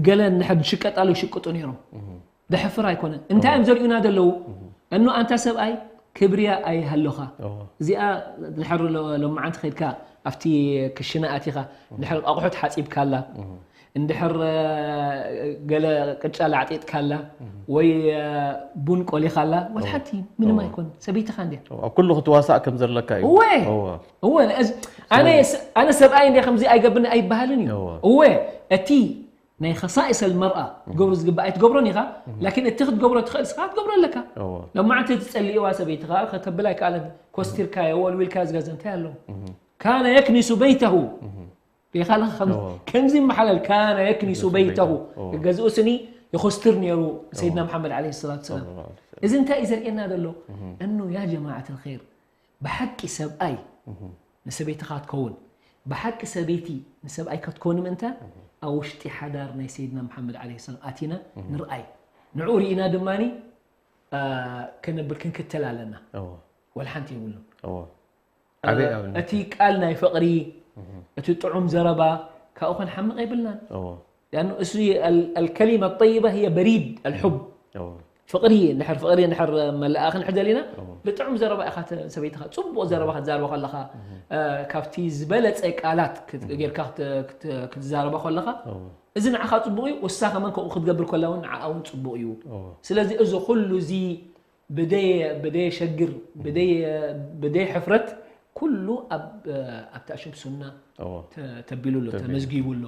ገለ ንሕድ ሽቀጣሉ ይሽቅጡ ነይሮም እህ ደሕፍር ኣይኮነን እንታይ እዮም ዘርእዩና ዘለዉ እህ እኖ ኣንታ ሰብኣይ ክብርያ ኣይሃለኻ እወ እዚኣ ድሕር ሎማዓንቲ ከድካ ኣብቲ ክሽነ ኣቲኻ ድሕር ኣቑሑት ሓፂብካላ እህ እንድሕር ገለ ቅጫ ላዕጢጥካላ ወይ ቡን ቆሊኻላ ወላ ሓንቲ ምንም ኣይኮን ሰበይትኻ እንድያ ኣብ ኩሉ ክትዋሳእ ከም ዘለካ እዩ እወ እወ እወ ኣነ ሰብኣይ እንደ ከምዚ ኣይገብርኒ ኣይበሃልን እዩ እወ እቲ ናይ خصائص المرأة ክትገብሮ ዝግባእ ኣይትገብሮን ኢኻ ላኪን እቲ ክትገብሮ ትኽእል ስኻ ክትገብሮ ኣለካ ሎማዓንቲ ትጸልእዋ ሰበይትኻ ከተብል ኣይከኣለን ኮስቲርካዮ ወልዊልካዮ ዝገዘ እንታይ ኣለዎ ካነ የክኒሱ በይተሁ ሪኢኻ ኣለኻ ከም- እዎ። ከምዚ ይመሓለል ካነ የክኒሱ በይተሁ እዎ። ገዝኡ ስኒ ይኹስትር ነይሩ ሰይድና መሓመድ ዓለይሂ ሰላቱ ሰላም ሰለላሁ ዐለይሂ ወሰለም። እዚ እንታይ እዩ ዘርእየና ዘሎ እኑ ያ ጀማዓት ልኸይር ብሓቂ ሰብኣይ ንሰበይትኻ ክትከውን ብሓቂ ሰበይቲ ንሰብኣይ ከትኮን ምእንታ ኣብ ውሽጢ ሓዳር ናይ ሰይድና መሓመድ ዓለይሂ ሰላም ኣቲና ንርኣይ ንዕኡ ርኢና ድማኒ ከነብል ክንክተል ኣለና እዎ። ወላ ሓንቲ የብሉ እዎ። ዓብይ ኣብነት እቲ እዩ። ቃል ናይ ፍቕሪ እህ። እቲ ጥዑም ዘረባ ካብኡ ክንሓምቕ የብልናን እዎ። لأنه እሱ ال- الكلمة الطيبة هي بريد الحب እዎ። ፍቕሪ እንድሕር ፍቕሪ እንድሕር መላእኽ እንድሕር ደሊና እዎ። ብጥዑም ዘረባ ኢኻ ተ- ሰበይትኻ ፅቡቕ ዘረባ ክትዛረባ ከለኻ እ፣ ካብቲ ዝበለፀ ቃላት ክት- ጌርካ ክት- ክት- ክትዛረባ ከለኻ እዎ። እዚ ንዓኻ ፅቡቕ እዩ ወሳ ከመን ከምኡ ክትገብር ከላ እውን ንዓኣ እውን ፅቡቕ እዩ እዎ። ስለዚ እዚ ኩሉ እዚ ብደይ ብደይ ሸግር ብደይ ብደይ ሕፍረት ኩሉ ኣብ ኣብ ታሽም ሱና እዎ ተቢሉ ኣሎ ተቢሉ። ተመዝጊቡ ኣሎ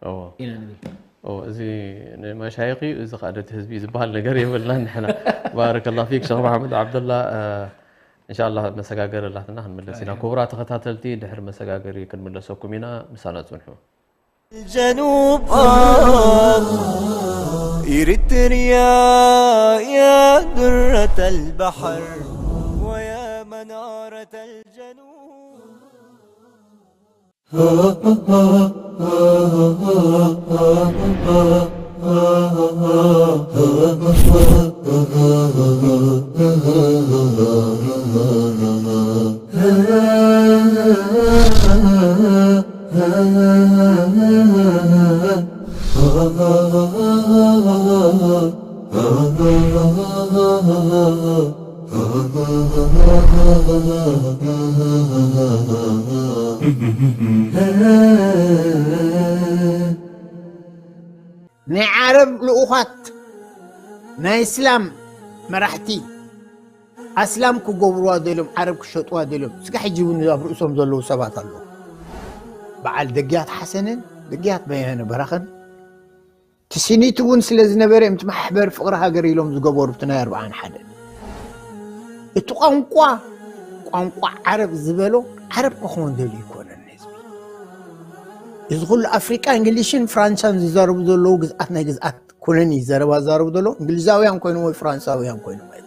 እዎ ኢና ንብል እዎ እዚ ንመሻይኽ እዩ እዚ ከዓ ደቲ ህዝቢ ዝበሃል ነገር የብልና ንሕና ባረከላ ፊክ ሸኽ መሓመድ ዓብደላ እንሻላ መሰጋገሪ ኣላትና ክንምለስ ኢና ክቡራ ተኸታተልቲ ድሕሪ መሰጋገሪ ክንምለሰኩም ኢና ምሳና ፅንሑ الجنوب آه إريتريا يا درة البحر ናይ ዓረብ ልኡኻት፣ ናይ እስላም መራሕቲ፣ ኣስላም ክገብርዋ ደልዮም፣ ዓረብ ክሸጥዋ ደልዮም። ስጋ ሕጂ እውን ኣብ ርእሶም ዘለዉ ሰባት ኣለዉ። በዓል ደግያት ሓሰንን ደግያት በየነ በራኸን፣ ትስኒት እውን ስለ ዝነበረ እዮም፣ እቲ ማሕበር ፍቕሪ ሃገር ኢሎም ዝገበሩ፣ እቲ ናይ ኣርብዓን ሓደን። እቲ ቋንቋ፣ ቋንቋ ዓረብ ዝበሎ ዓረብ ክኸውን ደልዩ ይኮነን ህዝቢ። እዚ ኩሉ ኣፍሪቃ፣ እንግሊሽን ፍራንሳን ዝዛረቡ ዘለዉ ግዝኣት፣ ናይ ግዝኣት ኩነኒ ዘረባ ዝዛረቡ ዘለዉ እንግሊዛውያን ኮይኖም ወይ ፍራንሳውያን ኮይኖም ኣይኮኑን።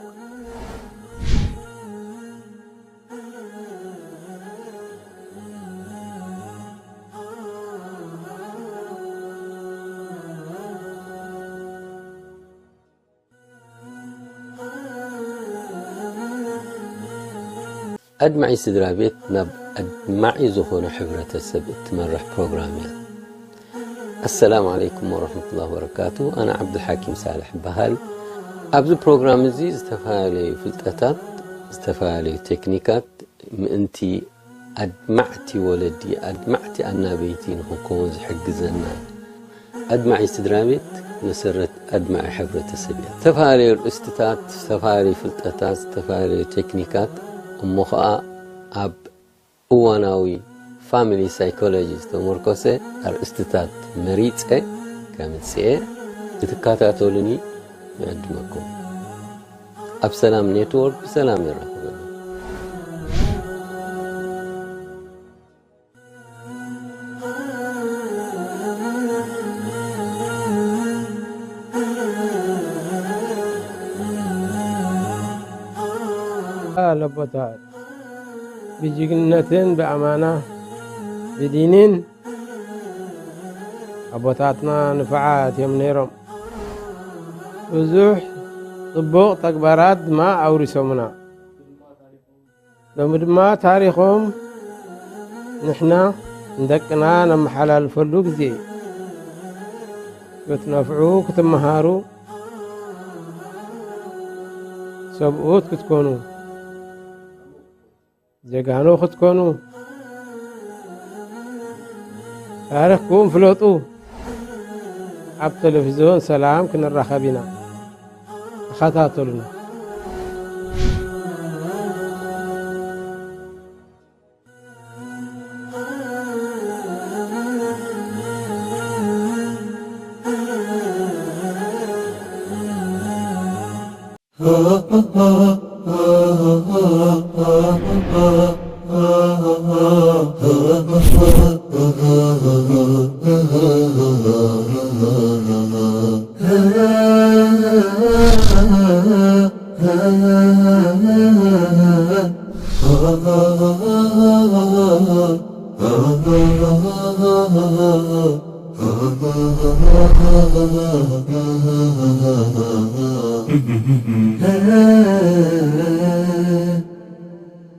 ኣድማዒ ስድራ ቤት ናብ ኣድማዒ ዝኾነ ሕብረተሰብ እትመርሕ ፕሮግራም እያ። ኣሰላሙ ዓለይኩም ወረሕመቱላሂ ወበረካቱ። ኣነ ዓብዱልሓኪም ሳልሕ እበሃል። ኣብዚ ፕሮግራም እዚ ዝተፈላለዩ ፍልጠታት፣ ዝተፈላለዩ ቴክኒካት ምእንቲ ኣድማዕቲ ወለዲ፣ ኣድማዕቲ ኣናበይቲ ንኽንከውን ዝሕግዘና። ኣድማዒ ስድራ ቤት መሰረት ኣድማዒ ሕብረተሰብ እያ። ዝተፈላለዩ ርእስትታት፣ ዝተፈላለዩ ፍልጠታት፣ ዝተፈላለዩ ቴክኒካት፣ እሞ ኸዓ ኣብ እዋናዊ ፋሚሊ ሳይኮሎጂ ዝተመርኮሰ ኣርእስትታት መሪጸ ከምጽኤ ክትከታተሉኒ ይዕድመኩም። ኣብ ሰላም ኔትወርክ ብሰላም የራኽበና። ለቦታት ብጅግንነትን ብኣማና ብዲንን ኣቦታትና ንፉዓት እዮም ነይሮም። ብዙሕ ጽቡቕ ተግባራት ድማ ኣውሪሶምና። ሎሚ ድማ ታሪኾም ንሕና ንደቅና ነመሓላልፈሉ ግዜ እዩ። ክትነፍዑ፣ ክትመሃሩ፣ ሰብኡት ክትኮኑ፣ ጀጋኑ ክትኮኑ፣ ታሪኽኩም ፍለጡ። ኣብ ቴሌቪዝዮን ሰላም ክንራኸብ ኢና። ተኸታተሉና።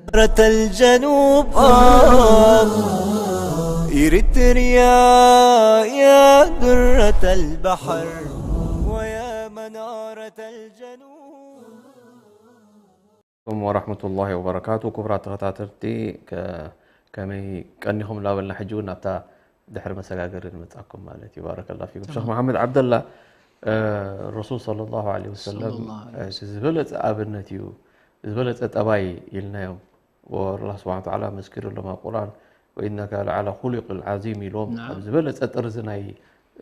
درة الجنوب، آه، إريتريا، يا درة البحر، ويا منارة الجنوب. عليكم ورحمة الله وبركاته. ክቡራት ተኸታተልቲ፣ ከ-፣ ከመይ ቀኒኹም እናበልና ሕጂ እውን ናብታ ድሕሪ መሰጋገሪ ንመጻኩም ማለት እዩ። ባረከላሁ ፊኩም። ሸኽ ተማም። መሓመድ ዓብደላ፣ እ፣ ረሱል ሰለላሁ ዐለይሂ ወሰለም፣ ሰለላሁ ዐለይሂ ወሰለም። እቲ ዝበለጸ ኣብነት እዩ፣ ዝበለጸ ጠባይ ኢልናዮም። ወኣላህ ስብሓነ ወተዓላ መስኪሩሎም ኣብ ቁርኣን፣ "ወኢነከ ለዓላ ኹሉቅን ዓዚም" ኢሎም፣ ናም። ኣብ ዝበለጸ ጥርዚ ናይ፣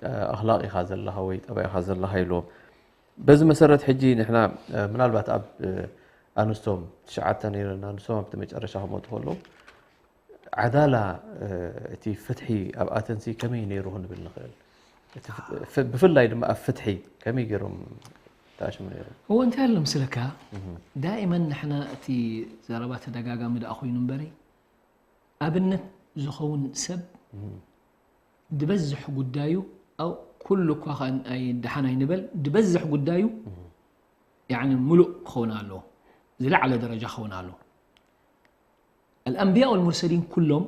እ፣ ኣኽላቕ ኢኻ ዘለኻ ወይ ጠባይ ኢኻ ዘለኻ ኢሎም። በዚ መሰረት ሕጂ ንሕና፣ እ፣ ምናልባት ኣብ፣ እ፣ ኣንስቶም ትሽዓተ ነይረና፣ ኣንስቶም ኣብቲ መጨረሻ ክመጡ ከለዉ፣ ዓዳላ፣ እ፣ እቲ ፍትሒ ኣብ ኣተንሲ ከመይ ነይሩ ክንብል ንኽእል? እቲ ፍ-፣ ፍ-፣ ብፍላይ ድማ ኣብ ፍትሒ ከመይ ገይሮም ተኣሽሙ ነይሮም? እዎ፣ እንታይ ኣሎ ምስለካ? እህ። ዳኢመን ንሕና እቲ ዘረባ ተደጋጋሚ ደኣ ኮይኑ እምበሪ፣ ኣብነት ዝኸውን ሰብ ዝበዝሕ ጉዳዩ፣ ኣው ኩሉ እኳ ኸን ኣይ ደሓን ኣይንበል፣ ዝበዝሕ ጉዳዩ ያኒ ምሉእ ክኸውን ኣለዎ። ዝለዓለ ደረጃ ክኸውን ኣለዎ። ኣልኣንብያ ወልሙርሰሊን ኩሎም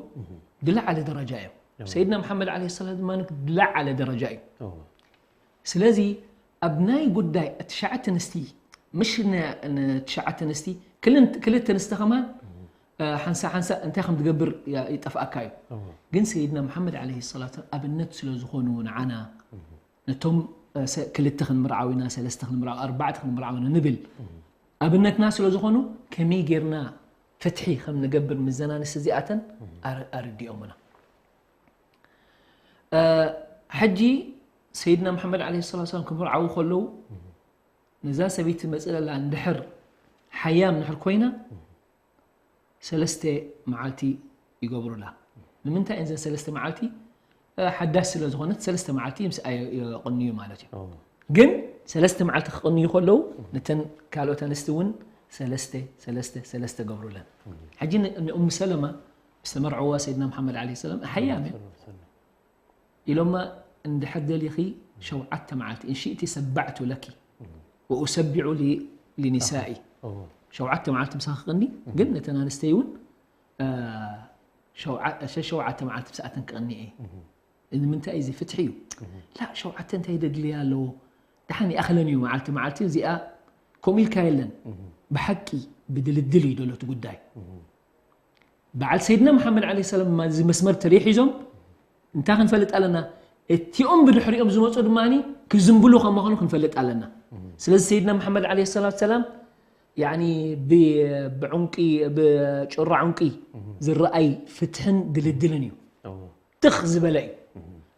ዝለዓለ ደረጃ እዮም። ሰይድና መሓመድ ዓለይሂ ሰላም ድማ ዝለዓለ ደረጃ እዩ። ስለዚ ኣብ ናይ ጉዳይ ትሽዓተ ኣንስቲ፣ ምሽ ን-፣ ንትሽዓተ ኣንስቲ፣ ክልን-፣ ክልተ ኣንስቲ ከማን፣ እ፣ ሓንሳ ሓንሳ እንታይ ከም ትገብር ያ-፣ ይጠፍኣካ እዩ። ግን ሰይድና መሓመድ ዓለይሂ ሰላቱ ኣብነት ስለ ዝኾኑ ንዓና፣ ነቶም፣ እ፣ ሰ-፣ ክልተ ክንምርዓው ኢና፣ ሰለስተ ክንምርዓው፣ ኣርባዕተ ክንምርዓው ኢና ንብል። ኣብነትና ስለ ዝኾኑ ከመይ ጌርና ፍትሒ ከም ንገብር ምዘናንስ እዚኣተን ኣረ-፣ ኣረዲኦምና። እ፣ ሕጂ ሰይድና መሓመድ ዓለይሂ ሰላቱ ወሰላም ክምርዓዉ ከለዉ ነዛ ሰበይቲ መጽለላ እንድሕር ሓያም እንድሕር ኮይና ሰለስተ መዓልቲ ይገብሩላ። ንምንታይ እዘን ሰለስተ መዓልቲ? እ፣ ሓዳስ ስለ ዝኾነት ሰለስተ መዓልቲ ምስኣ የ-፣ የቕንዩ ማለት እዩ። ግን ሰለስተ መዓልቲ ክቕንዩ ከለዉ ነተን ካልኦት ኣንስቲ እውን ሰለስተ፣ ሰለስተ፣ ሰለስተ ገብሩለን። ሕጂ ን-፣ ንእሙ ሰለማ ምስ ተመርዐዋ ሰይድና መሓመድ ዓለይሂ ሰላም ሓያም እየ። ኢሎማ እንድሕር ደሊኺ ሸውዓተ መዓልቲ፣ إن شئت سبعت لك وأسبع ل-، لنسائي። ሸውዓተ መዓልቲ ምሳኺ ክቕኒ፣ ግን ነተን ኣንስተይ እውን፣ እ፣ ሸውዓ-፣ ሸ-፣ ሸውዓተ መዓልቲ ምስኣተን ክቕኒ እየ። እዚ ምንታይ እዩ? እዚ ፍትሒ እዩ። ላ፣ ሸውዓተ እንታይ ደድልያ ኣለዎ? ደሓን ይኣኽለን እዩ መዓልቲ መዓልቲ። እዚኣ ከምኡ ኢልካ የለን። ብሓቂ ብድልድል እዩ ዘሎ እቲ ጉዳይ። በዓል ሰይድና መሓመድ ዓለይሂ ሰላም ድማ እዚ መስመር ተደይ ሒዞም እንታይ ክንፈልጥ ኣለና? እቲኦም ብድሕሪኦም ዝመፁ ድማ ክዝንብሉ ከም ምዃኑ ክንፈልጥ ኣለና። ስለዚ ሰይድና መሓመድ ዓለይሂ ሰላቱ ሰላም ያኒ ብ-፣ ብዑንቂ፣ ብጭራ ዑንቂ ዝረኣይ ፍትሕን ድልድልን እዩ። ትኽ ዝበለ እዩ።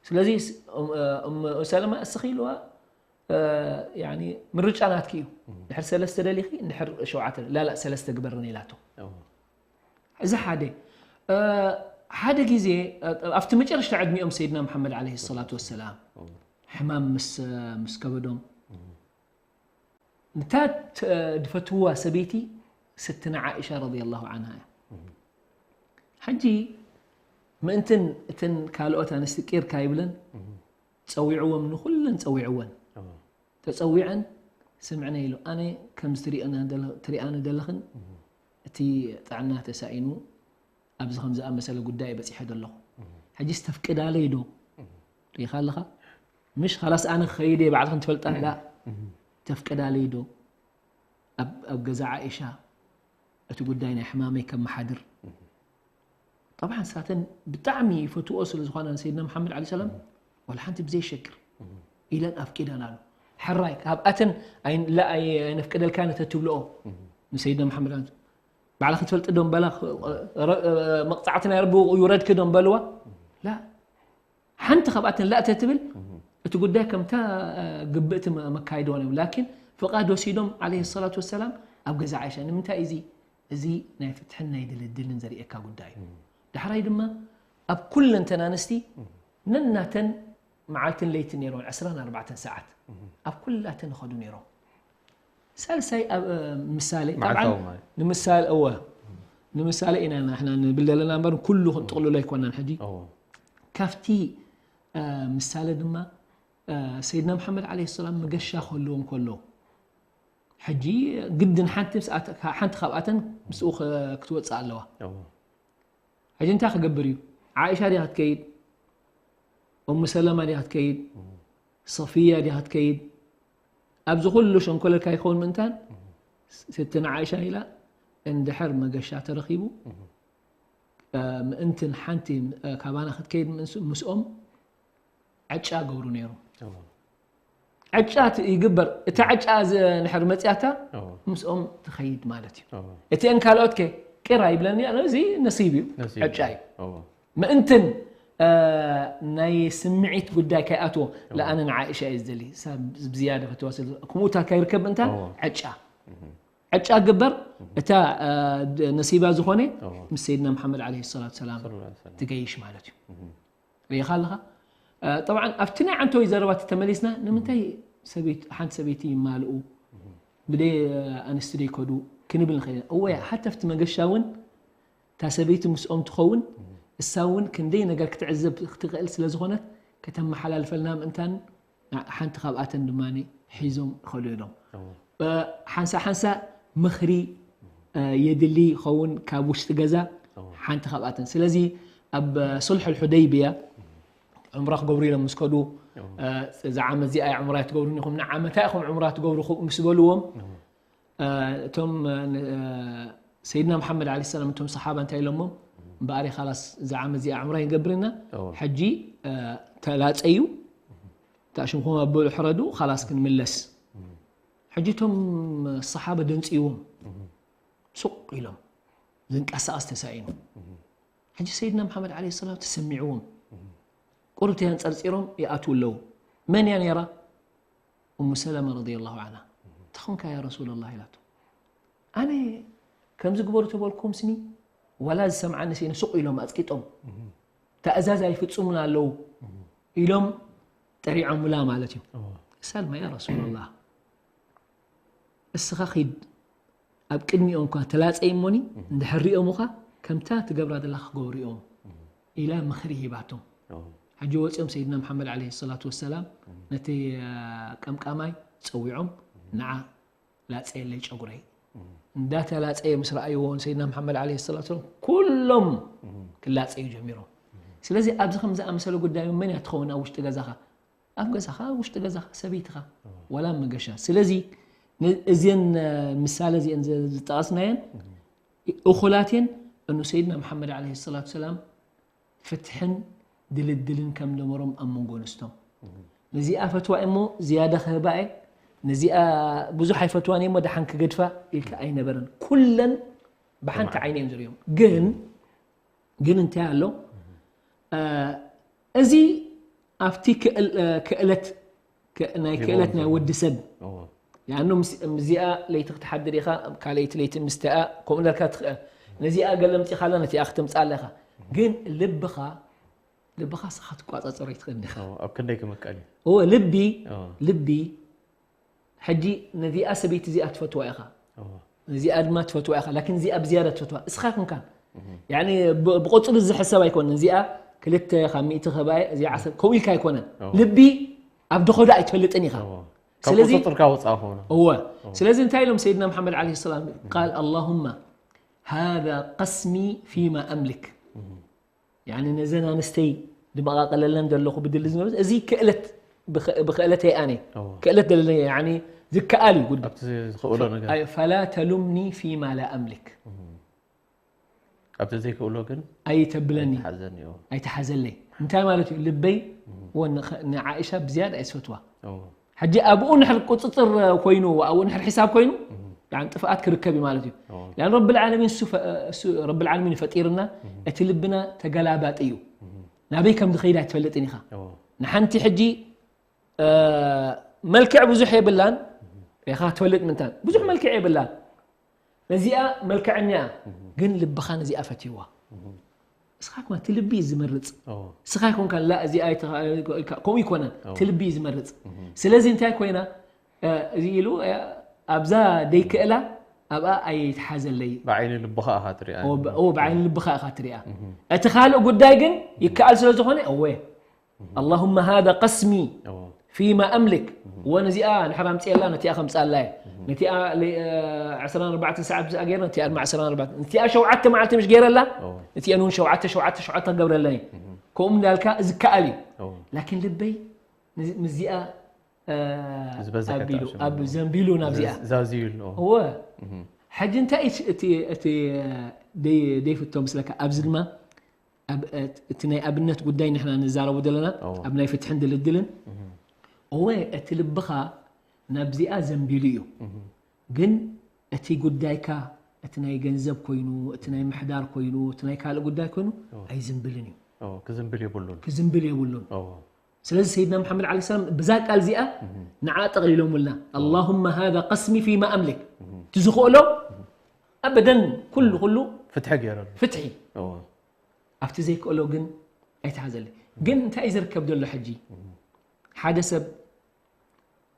ስለዚ ስ-፣ እም-፣ እም-፣ ሰለማ እስኺ ኢልዋ፣ እ፣ ያኒ ምርጫ ናትኪ እዩ። ድሕር ሰለስተ ደሊኺ፣ ድሕር ሸውዓተ፣ ላላ ሰለስተ ግበርን ኢላቶ። እዚ ሓደ። እ፣ ሓደ ግዜ፣ እ፣ ኣብቲ መጨረሽታ ዕድሚኦም ሰይድና መሓመድ ዓለይሂ ሰላቱ ወሰላም ሕማም ምስ፣ ምስ ከበዶም፣ እታ ት-፣ ድፈትዋ ሰበይቲ ስትና ዓኢሻ ረዲየላሁ ዓንሃ እያ። ሕጂ ምእንትን እተን ካልኦት ኣንስቲ ቂር ካይብለን ጸዊዕዎም፣ ንኹለን ጸዊዕወን። ተጸዊዐን፣ "ስምዕነ" ኢሉ፣ "ኣነ ከምዚ ትሪእና ደለ-፣ ትሪኣኒ ደለኽን እቲ ጥዕና ተሳኢኑ ኣብዚ ከም ዝኣመሰለ ጉዳይ በጺሐ ዘለኹ። ሕጂስ ተፍቅዳለይ ዶ?" ርኢኻ ኣለኻ? ምሽ ኻላስ ኣነ ክኸይድ እየ ባዕልኽን ትፈልጣ እንዳ ተፍቅዳለይ ዶ? ኣብ፣ ኣብ ገዛ ዓኢሻ እቲ ጉዳይ ናይ ሕማመይ ከመሓድር። ጠብዓን ሳተን ብጣዕሚ ይፈትዎ ስለ ዝኾና ንሰይድና መሓመድ ዓለይሂ ሰላም፣ ዋላ ሓንቲ ብዘይ ሸግር ኢለን ኣፍቂደን ኣሎ። ሕራይ፣ ካብኣተን ኣይ-፣ ላ-፣ ኣይ-፣ ኣይነፍቅደልካን እተትብልኦ ንሰይድና መሓመድ ዓለይሂ ሰላም፣ ባዕልኺ ትፈልጢ ዶ እምበላ፣ ረ-፣ መቕጻዕቲ ናይ ረቢ ይውረድኪ ዶ እምበልዋ? ላ። ሓንቲ ካብኣተን ላእ ተትብል፣ እቲ ጉዳይ ከምታ፣ እ፣ ግብእቲ መ-፣ መካይድዋ ነይሩ። ላኪን ፍቓድ ወሲዶም ዓለይሂ ሰላቱ ወሰላም ኣብ ገዛ ዓይሻ። ንምንታይ እዚ? እዚ ናይ ፍትሕን ናይ ድልድልን ዘርእየካ ጉዳይ እዩ። ዳሕራይ ድማ ኣብ ኩለን ተን ኣንስቲ ነናተን መዓልትን ለይትን ነይሮም፣ ዕስራን ኣርባዕተን ሰዓት ኣብ ኩላተን ይኸዱ ነይሮም። ሳልሳይ ኣብ፣ እ፣ ምሳሌ፣ መዓልታዊ ጠብዓን ማለት። ንምሳሌ፣ እወ፣ ንምሳሌ ኢና ንሕና ንብል ዘለና እምበር ኩሉ ክንጥቕልሎ ኣይኮናን። ሕጂ እወ። ካብቲ፣ እ፣ ምሳሌ ድማ፣ እ፣ ሰይድና መሓመድ ዓለይሂ ሰላም መገሻ ክህልዎም ከሎ፣ ሕጂ ግድን ሓንቲ ምስ ኣተ-፣ ሓንቲ ካብኣተን ምስኡ ክ-፣ ክትወጽእ ኣለዋ። እወ። ሕጂ እንታይ ክገብር እዩ? ዓኢሻ ድያ ክትከይድ? እሙ ሰለማ ድያ ክትከይድ? እወ። ሰፊያ ድያ ክትከይድ? ኣብዚ ኩሉ ሸንኮለል ካይኸውን ምእንታን፣ እወ። ስትና ዓኢሻ ኢላ፣ እንድሕር መገሻ ተረኺቡ፣ እወ። እ፣ ምእንትን ሓንቲ፣ እ፣ ካባና ክትከይድ ምስ-፣ ምስኦም ዕጫ ገብሩ ነይሮም። እወ። ዕጫ ት-፣ ይግበር። እታ ዕጫ ዝ-፣ እንድሕር መጽያታ እወ። ምስኦም ትኸይድ ማለት እዩ። እወ። እቲአን ካልኦት ከ ቅር ኣይብለኒ፣ እዚ ነሲብ እዩ፣ ነሲብ ዕጫ እዩ። እዩ። እወ። ምእንትን፣ እ፣ ናይ ስምዒት ጉዳይ ከይኣትዎ፣ እወ። ለኣነ ንዓኢሻ እየ ዝደሊ፣ ሳብ ብዝያዳ ፈትዋ ስለ፣ ከምኡ እታ ከይርከብ እንታ እወ። ዕጫ። እህ። ዕጫ ግበር፣ እህ። እታ፣ እ፣ ድ-፣ ነሲባ ዝኾነ እወ። ምስ ሰይድና መሓመድ ዓለይሂ ሰላቱ ሰላም ሰለላሁ ዐለይሂ ወሰለም። ትገይሽ ማለት እዩ። እህ። ርኢኻ ኣለኻ? እ፣ ጠብዓን ኣብቲ ናይ ዓንተወይ ዘረባ ተመሊስና፣ ንምንታይ ሰበይት-፣ ሓንቲ ሰበይቲ ይማልኡ? እህ። ብደይ፣ እ፣ ኣንስቲ ደይከዱ ክንብል ንኽእል ኢና። እወ፣ እህ። ሓቲ ኣብቲ መገሻ እውን እታ ሰበይቲ ምስኦም ትኸውን፣ እህ። እሳ እውን ክንደይ ነገር ክትዕዘብ ክትኽእል ስለ ዝኾነት ከተመሓላልፈልና ምእንታን ሓንቲ ካብኣተን ድማ ሒዞም ይኸዱ ኢሎም። ሓንሳ ሓንሳ ምኽሪ የድሊ ይኸውን ካብ ውሽጢ ገዛ ሓንቲ ካብኣተን። ስለዚ ኣብ ሱልሕ ልሑደይብያ ዑምራ ክገብሩ ኢሎም ምስ ከዱ እዛ ዓመት እዚኣ ዑምራ ትገብሩ ኢኹም ንዓመታ ኢኹም ዑምራ ትገብሩ ምስ በልዎም እቶም ሰይድና መሓመድ ዓለ ሰላም እቶም ሰሓባ እንታይ ኢሎሞም እምበኣር ካላስ እዛ ዓመት እዚኣ ዕምራ ይገብርና ሕጂ ተላፀዩ ታሽምኩም ኣበሉ ሕረዱ ካላስ ክንምለስ ሕጂ እቶም ሰሓባ ደንፅይዎም ሱቅ ኢሎም ዝንቀሳቀስ ተሳኢኑ ሕጂ ሰይድና መሓመድ ዓለ ሰላም ተሰሚዕዎም ቁርብቲ ኣንፀርፂሮም ይኣትዉ ኣለዉ መን እያ ነይራ እሙ ሰለማ ረዲየላሁ ዓንሃ እንታይ ኾንካ ያ ረሱለላህ ኢላቶ ኣነ ከምዚ ግበሩ ተበልኩም ስኒ ዋላ ዝሰምዓኒ ስኢነ ሱቕ ኢሎም ኣፅቂጦም ተእዛዝ ኣይፍፅሙን ኣለዉ ኢሎም ጠሪዖምላ ማለት እዩ ሰልማ ያ ረሱለላህ እስኻ ኺድ ኣብ ቅድሚኦም እኳ ተላፀይ እሞኒ እንድሕር ሪኦሙኻ ከምታ ትገብራ ዘለኻ ክገብሩ እዮም ኢላ ምኽሪ ሂባቶም ሕጂ ወፂኦም ሰይድና መሓመድ ዓለ ሰላቱ ወሰላም ነቲ ቀምቃማይ ፀዊዖም ንዓ ላፀየለይ ጨጉረይ እንዳተላፀየ ምስ ረኣይዎ ሰይድና መሓመድ ዓለ ሰላቱ ወሰላም ኩሎም ክላፀዩ ጀሚሮም ስለዚ ኣብዚ ከም ዝኣመሰለ ጉዳይ መን እያ ትኸውን ኣብ ውሽጢ ገዛኻ ኣብ ገዛኻ ውሽጢ ገዛኻ ሰበይትኻ ዋላ መገሻ ስለዚ እዚን ምሳሌ እዚአን ዝጠቐስናየን እኹላት እየን እኑ ሰይድና መሓመድ ዓለ ሰላቱ ሰላም ፍትሕን ድልድልን ከም ነበሮም ኣብ መንጎ ኣንስቶም ነዚኣ ፈትዋ እሞ ዝያዳ ክህባ እየ ነዚኣ ብዙሕ ኣይፈትዋን እየ እሞ ደሓን ክገድፋ ኢልካ ኣይነበረን ኩለን ብሓንቲ ዓይኒ እዮም ዝርእዮም ግን ግን እንታይ ኣሎ እዚ ኣብቲ ክእለት ናይ ክእለት ናይ ወዲ ሰብ ያኑ እዚኣ ለይቲ ክትሓድር ኢኻ ካልኣይቲ ለይቲ ምስተኣ ከምኡ ነርካ ትኽእል ነዚኣ ገለ ምፂኻ ኣላ ነቲኣ ክትምፃ ኣለኻ ግን ልብኻ ልብኻ ስኻ ትቋፃፀሮ ይትኽእል ዲኻ ኣብ ክንደይ ክምቀል እዩ እወ ልቢ ልቢ ሕጂ ነዚኣ ሰበይቲ እዚኣ ትፈትዋ ኢኻ እዚኣ ድማ ትፈትዋ ኢኻ ላኪን እዚኣ ብዝያዳ ትፈትዋ እስኻ ይኮንካን ያኒ ብቆፅሉ ዝሕሰብ ኣይኮነን እዚኣ ክልተ ካብ ሚእቲ ከባኤ እዚኣ ዓሰርተ ከምኡ ኢልካ ኣይኮነን ልቢ ኣብ ደኸዶ ኣይትፈልጥን ኢኻ ስለዚ ቁፅፅርካ ወፃ ኾነ እወ ስለዚ እንታይ ኢሎም ሰይድና መሓመድ ዓለ ሰላም ቃል ኣላሁማ ሃذا قسمي فيما أملك ያኒ ነዘን ኣንስተይ ድመቓቐለለን ዘለኹ ብድሊ ዝነበረ እዚ ክእለት ብኸ- ብክእለተይ ኣነ ክእለት ደለኒ ያኒ ዝከኣል እዩ ጉዳይ ኣብቲ ዝኽእሎ ነገር ኣይ- ፈላ ተሉምኒ ፊማ ላ ኣምሊክ ኣብቲ ዘይክእሎ ግን ኣይተብለኒ ሓዘን እዩ ኣይተሓዘለይ እንታይ ማለት እዩ ልበይ ወ ንኸ- ንዓኢሻ ብዝያዳ እየ ዝፈትዋ እዎ። ሕጂ ኣብኡ ንሕር ቁፅፅር ኮይኑ ኣብኡ ንሕር ሒሳብ ኮይኑ ያን ጥፍኣት ክርከብ እዩ ማለት እዩ ያን ረቢ ልዓለሚን እሱ ፈ- እሱ ረቢ ልዓለሚን ፈጢርና እቲ ልብና ተገላባጢ እዩ ናበይ ከም ዝኸይድ ኣይትፈልጥን ኢኻ እዎ። ንሓንቲ ሕጂ እ፣ መልክዕ ብዙሕ የብላን ኢኻ ትፈልጥ ምንታን ብዙሕ መልክዕ የብላን ነዚኣ መልክዐኛ ግን ልብኻ ነዚኣ ፈትይዋ እስኻ ኮን እቲ ልቢ እዩ ዝመርፅ እዎ። እስኻ ይኮንካ ላ እዚኣ ኣይተኻ- ኢልካ- ከምኡ ይኮነን እቲ ልቢ እዩ ዝመርፅ ስለዚ እንታይ ኮይና እ፣ እዚ ኢሉ እ፣ ኣብዛ ደይክእላ ኣብኣ ኣይትሓዘለይ ብዓይኒ ልብኻ ኢኻ ትሪኣ ኦ ብዓይኒ ልብኻ ኢኻ ትሪኣ እቲ ካልእ ጉዳይ ግን ይከኣል ስለ ዝኾነ እወ ኣላሁመ ሃذا قسمي እዎ። فيما أملك እወ ነዚኣ ንሕር ኣምፅኤላ ነቲኣ ከምፅኣላ እየ ነቲኣ ለ- እ፣ ዕስራን ኣርባዕተን ሰዓት ብዝኣ ገይረ ነቲኣ ድማ ዕስራን ኣርባዕተን ነቲኣ ሸውዓተ መዓልቲ ምሽ ገይረላ እዎ። ነቲአን እውን ሸውዓተ ሸውዓተ ሸውዓተ ክገብረለን እየ ከምኡ እንዳልካ ዝከኣል እዩ እዎ። ላኪን ልበይ ንዚ- ምስዚኣ እ፣ ዝበዝሐ ኣቢሉ ተኣሽሙ። ኣብ ዘንቢሉ ናብዚኣ ዛዝዩ ኣሎ እወ ሕጂ እንታይ እዩ እቲ- እቲ እቲ ደይ- ደይፍቶ ምስለካ ኣብዚ ድማ ኣብ- እቲ ናይ ኣብነት ጉዳይ ንሕና ንዛረቡ ዘለና እዎ። ኣብ ናይ ፍትሕን ድልድልን እወ እቲ ልብኻ ናብዚኣ ዘንቢሉ እዩ ግን እቲ ጉዳይካ እቲ ናይ ገንዘብ ኮይኑ እቲ ናይ ምሕዳር ኮይኑ እቲ ናይ ካልእ ጉዳይ ኮይኑ ኣይዝንብልን እዩ እዎ፣ ክዝንብል የብሉን ክዝንብል የብሉን እዎ። ስለዚ ሰይድና መሓመድ ዓለ ሰላም ብዛ ቃል እዚኣ ንዓ ጠቕሊሎምልና ኣላሁመ ሃذا قسمي فيما أملك እቲ ዝኽእሎ ኣበደን ኩሉ ኩሉ ፍትሒ ገይረሉ ፍትሒ እዎ። ኣብቲ ዘይክእሎ ግን ኣይተሓዘለይ ግን እንታይ እዩ ዝርከብ ዘሎ ሕጂ ሓደ ሰብ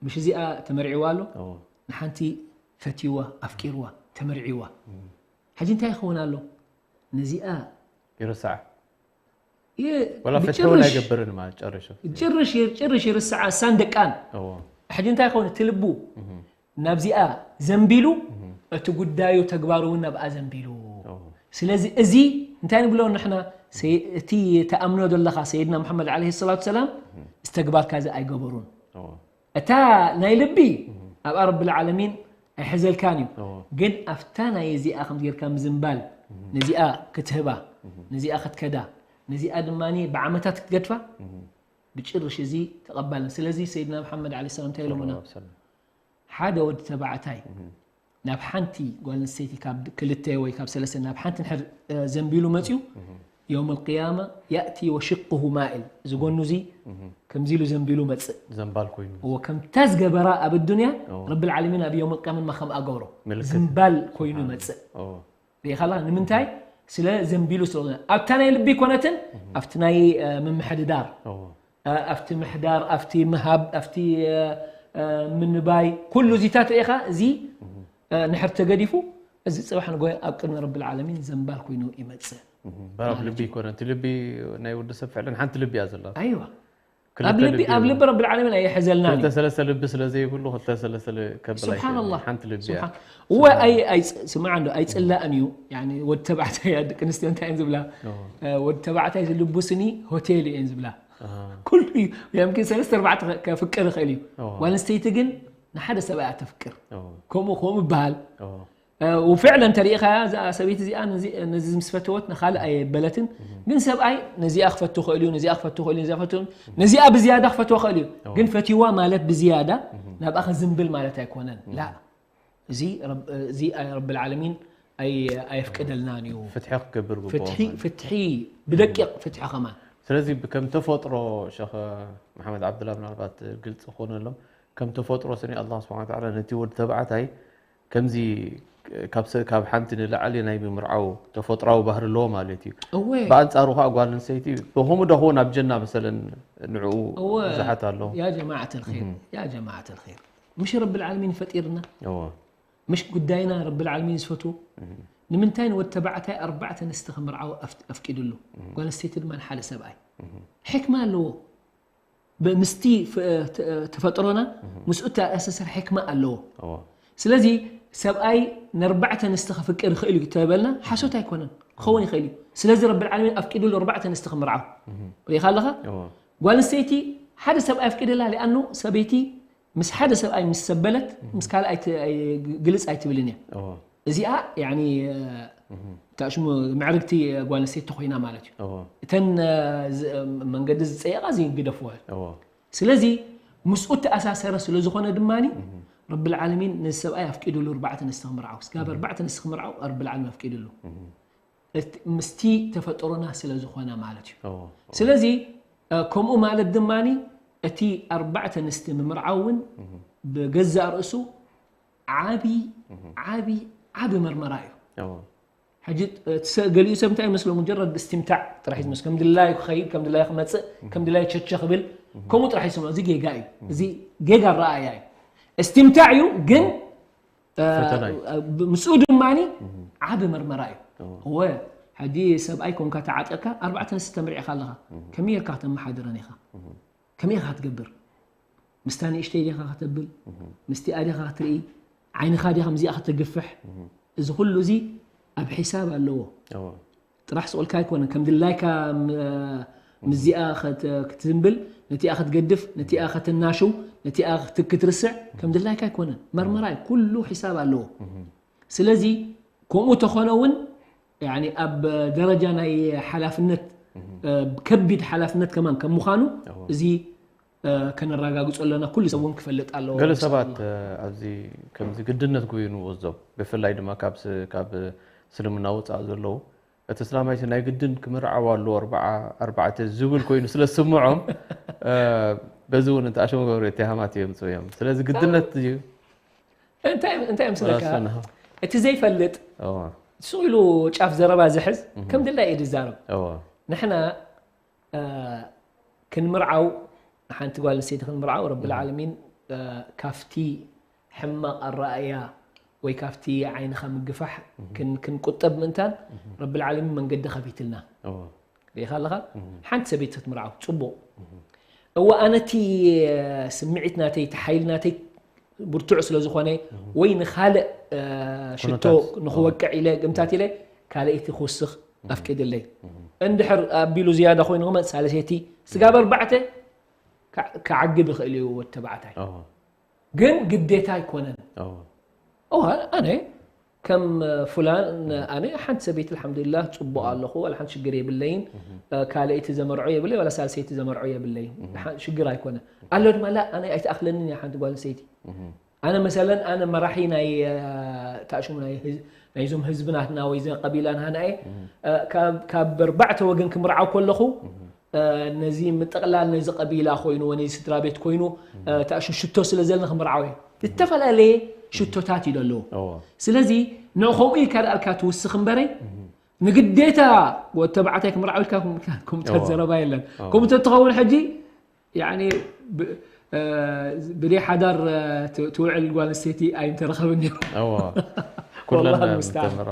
ምሽ እዚኣ ተመርዒዋ ኣሎ እዎ። ንሓንቲ ፈትይዋ ኣፍቂርዋ ተመርዒዋ ሕጂ እንታይ ይኸውን ኣሎ ነዚኣ ይርሳዕ ወላ ፍትሒ እውን ኣይገብርን ማለት ጨርሹ። ጭርሽ ጭርሽ ይርስዓ እሳን ደቃን። ሕጂ እንታይ ይኸውን እቲ ልቡ ናብዚኣ ዘንቢሉ፣ እቲ ጉዳዩ ተግባሩ እውን ናብኣ ዘንቢሉ። ስለዚ እዚ እንታይ ንብሎ ንሕና? እቲ ተኣምኖ ዘለኻ ሰይድና ሙሓመድ ዓለይሂ ሰላቱ ሰላም እዚ ተግባርካ እዚ ኣይገበሩን። እታ ናይ ልቢ ኣብኣ ረብል ዓለሚን ኣይሕዘልካን እዩ። ግን ኣብታ ናይ እዚኣ ከም ጌርካ ምዝንባል፣ ነዚኣ ክትህባ፣ ነዚኣ ክትከዳ፣ ነዚኣ ድማ ብዓመታት ክትገድፋ፣ ብጭርሽ እዚ ተቐባልን። ስለዚ ሰይድና መሓመድ ዓለይሂ ሰላም እንታይ ኢሎምና? ሓደ ወዲ ተባዕታይ ናብ ሓንቲ ጓል ኣንስተይቲ ካብ ክልተ ወይ ካብ ሰለስተ ናብ ሓንቲ እንድሕር ዘንቢሉ መፅዩ፣ የውም ኣልቅያማ ያእቲ ወሽቅሁ ማእል፣ እዚ ጎኑ እዚ ከምዚ ኢሉ ዘንቢሉ መፅእ። ዘንባል ኮይኑ እዎ ከምታ ዝገበራ ኣብ ኣዱንያ ረብል ዓለሚን ኣብ የውም ኣልቅያማ ድማ ከምኣ ገብሮ። ዝንባል ኮይኑ መፅእ። ሪኢኻላ ንምንታይ? ስለ ዘንቢሉ ስለዝኾነ ኣብታ ናይ ልቢ ኣይኮነትን፣ ኣብቲ ናይ ምምሕድዳር ኣብቲ ምሕዳር፣ ኣብቲ ምሃብ፣ ኣብቲ ምንባይ፣ ኩሉ እዚታት ርኢኻ፣ እዚ ንሕር ተገዲፉ፣ እዚ ፅባሕ ንጎ ኣብ ቅድሚ ረብል ዓለሚን ዘንባል ኮይኑ ይመፅእ። በራብ ልቢ ይኮነ እቲ ልቢ ናይ ወዲ ሰብ ፍዕለን ሓንቲ ልቢ እያ ዘላ። ኣይዋ ኣብ ልቢ ኣብ ልቢ ረብል ዓለሚን ኣይሕዘልና። ክልተ ሰለስተ ልቢ ስለ ዘይብሉ ክልተ ሰለስተ ከብል ስብሓንላ ሓንቲ ልቢ እያ። እወ ስማዕ እንዶ ኣይፅላእን እዩ። ወዲ ተባዕታይ ደቂ ኣንስትዮ እንታይ እየን ዝብላ? ወዲ ተባዕታይ ዝልቡ ስኒ ሆቴል እየን ዝብላ። ኩሉ እዩ። የምኪን ሰለስተ ኣርባዕተ ከፍቅር ይኽእል እዩ። ጓል ኣንስተይቲ ግን ንሓደ ሰብኣይ እያ ተፍቅር። ከምኡ ከምኡ ይበሃል። ውፍዕለ እንተሪኢኻያ እዛ ሰበይቲ እዚኣ ነዚ ምስ ፈተወት ንኻልእ ኣየበለትን። ግን ሰብኣይ ነዚኣ ክፈቱ ይኽእል እዩ፣ ነዚኣ ክፈቱ ይኽእል እዩ፣ ነዚኣ ክፈቱ ነዚኣ ብዝያዳ ክፈትዋ ይኽእል እዩ። ግን ፈትዋ ማለት ብዝያዳ ናብኣ ከዝንብል ማለት ኣይኮነን። ላ እዚ ረብል ዓለሚን ኣየፍቅደልናን እዩ። ፍትሒ ክገብር ግብኦ። ፍትሒ ብደቂቕ ፍትሒ ከማን። ስለዚ ከም ተፈጥሮ ሸኽ መሓመድ ዓብድላ ምናልባት ግልፂ ክኾነሎም ከም ተፈጥሮ ስኒ ኣላህ ስብሓን ወተዓላ ነቲ ወዲ ተባዕታይ ከምዚ ካብ ሓንቲ ንላዕሊ ናይ ምምርዓው ተፈጥራዊ ባህሪ ኣለዎ ማለት እዩ። ብኣንፃሩ ከዓ ጓል ኣንስተይቲ ብኸምኡ ዶ ክኸውን ኣብ ጀና መሰለን ንዕኡ ብዙሓት ኣለዉ። ያ ጀማዓት ልኸይር ያ ጀማዓት ልኸይር ምሽ ረብል ዓለሚን ፈጢርና ምሽ ጉዳይና ረብል ዓለሚን ዝፈትዎ ንምንታይ ንወዲ ተባዕታይ ኣርባዕተ ኣንስቲ ክምርዓው ኣፍቂድሉ ጓል ኣንስተይቲ ድማ ንሓደ ሰብኣይ ሕክማ ኣለዎ። ምስቲ ተፈጥሮና ምስኡ ተኣሳሰር ሕክማ ኣለዎ። ስለዚ ሰብኣይ ነርባዕተ ኣንስቲ ከፍቅር ይኽእል እዩ ተበልና ሓሶት ኣይኮነን፣ ክኸውን ይኽእል እዩ። ስለዚ ረብል ዓለሚን ኣፍቂድሉ ኣርባዕተ ኣንስቲ ክምርዓው ርኢኻ ኣለኻ። ጓል ኣንስተይቲ ሓደ ሰብኣይ ኣፍቂድላ ሊኣኑ ሰበይቲ ምስ ሓደ ሰብኣይ ምስ ሰበለት ምስ ካልእ ግልፅ ኣይትብልን እያ። እዚኣ ያኒ እታ ሽሙ ምዕርግቲ ጓል ኣንስተይቲ ኮይና ማለት እዩ። እተን መንገዲ ዝፀየቓ እዚ ግደፍዎ። ስለዚ ምስኡ ተኣሳሰረ ስለ ዝኾነ ድማ ረብል ዓለሚን ነዚ ሰብኣይ ኣፍቂዱሉ ኣርባዕተ ኣንስቲ ክምርዓው ስጋብ ኣርባዕተ ኣንስቲ ክምርዓው ረብል ዓለሚን ኣፍቂዱሉ ምስቲ ተፈጥሮና ስለ ዝኾነ ማለት እዩ። ስለዚ ከምኡ ማለት ድማ እቲ ኣርባዕተ ኣንስቲ ምምርዓው እውን ብገዛእ ርእሱ ዓቢ ዓቢ ዓቢ መርመራ እዩ። ሕጂ ገሊኡ ሰብ እንታይ ይመስሎ ሙጀረድ እስትምታዕ ጥራሕ እዩ ዝመስሎ ከም ድላዩ ክኸይድ ከም ድላዩ ክመፅእ ከም ድላዩ ቸቸ ክብል ከምኡ ጥራሕ ይስምዖ። እዚ ጌጋ እዩ። እዚ ጌጋ ኣረኣእያ እዩ። እስትምታዕ እዩ ግን ምስኡ ድማ ዓቢ መርመራ እዩ። እወ ሕጂ ሰብኣይ ኮንካ ተዓጢቕካ ኣርባዕተ ኣንስቲ ተምሪዕኻ ኣለኻ ከመይ ጌርካ ክተመሓድረን ኢኻ? ከመይ ኢኻ ክትገብር? ምስታ ንእሽተይ ዲኻ ከተብል? ምስቲኣ ዲኻ ክትርኢ? ዓይንኻ ዲኻ ምስዚኣ ከተግፍሕ? እዚ ኩሉ እዚ ኣብ ሒሳብ ኣለዎ። ጥራሕ ስቕ ኢልካ ኣይኮነን ከም ድላይካ ምስዚኣ ክትዝንብል፣ ነቲኣ ክትገድፍ፣ ነቲኣ ከተናሽው፣ ነቲኣ ክትርስዕ ከም ድላይካ ኣይኮነን። መርመራ እዩ፣ ኩሉ ሒሳብ ኣለዎ። ስለዚ ከምኡ ተኾነ እውን ኣብ ደረጃ ናይ ሓላፍነት ከቢድ ሓላፍነት ከማን ከም ምዃኑ እዚ ከነረጋግጾ ኣለና፣ ኩሉ ሰብ እውን ክፈልጥ ኣለዎ። ገለ ሰባት ኣብዚ ከምዚ ግድነት ኮይኑ ወስዶም፣ ብፍላይ ድማ ካብ እስልምና ወፃእ ዘለዉ፣ እቲ እስላማይ ናይ ግድን ክምርዓው ኣለዎ ኣርባዕተ ዝብል ኮይኑ ስለ ዝስምዖም፣ በዚ እውን እቲ ኣሸመገበሩ እትሃማት የምፅኡ እዮም። ስለዚ ግድነት እዩ። እንታይ ምስለካ እቲ ዘይፈልጥ ሱቕ ኢሉ ጫፍ ዘረባ ዝሕዝ ከም ድላይ እዩ ዝዛረብ። ንሕና ክንምርዓው ሓንቲ ጓል ኣንስተይቲ ክንምርዓው ረብል ዓለሚን ካብቲ ሕማቕ ኣረኣእያ ወይ ካብቲ ዓይንኻ ምግፋሕ ክንቁጠብ ምእንታን ረብል ዓለሚን መንገዲ ከፊትልና። ርኢኻ ኣለኻ ሓንቲ ሰበይቲ ክትምርዓው ጽቡቕ እዋ ኣነቲ ስምዒት ናተይ እቲ ሓይሊ ናተይ ብርቱዕ ስለ ዝኾነ ወይ ንኻልእ ሽቶ ንኽወቅዕ ኢለ ግምታት ኢለ ካልኣይቲ ክውስኽ ኣፍቂድለይ እንድሕር ኣቢሉ ዝያዳ ኮይኑ ከመ ሳለሰይቲ ስጋብ ኣርባዕተ ክዓግብ ይኽእል እዩ ወዲ ተባዕታይ ግን ግዴታ ኣይኮነን ኣነ ከም ፍላን ኣነ ሓንቲ ሰበይቲ ኣልሓምዱሊላህ ጽቡቕ ኣለኹ ዋላ ሓንቲ ሽግር የብለይን ካልኣይቲ ዘመርዖ የብለይ ዋላ ሳልሰይቲ ዘመርዖ የብለይን ሽግር ኣይኮነ ኣሎ ድማ ላ ኣነ ኣይትኣኽለንን እያ ሓንቲ ጓል ኣንስተይቲ ኣነ መሰለን ኣነ መራሒ ናይ ታሽሙ ናይዞም ህዝብናትና ወይ ቀቢላና ናየ ካብ ኣርባዕተ ወገን ክምርዓው ከለኹ ነዚ ምጥቕላል ነዚ ቀቢላ ኮይኑ ነዚ ስድራ ቤት ኮይኑ ታሽሙ ሽቶ ስለ ዘለና ክምርዓው እየ ዝተፈላለየ ሽቶታት እዩ ኣለዎ ስለዚ ንኡ ከምኡ ኢልካ ደኣልካ ትውስኽ እምበረይ ንግዴታ ወተባዕታይ ክምርዓው ኢልካ ከምታት ዘረባ የለን ከምኡ ተትኸውን ሕጂ ብደይ ሓዳር ትውዕል ጓል ኣንስተይቲ ኣይምተረኸብን ነይሩ ኩለን ምስተምራ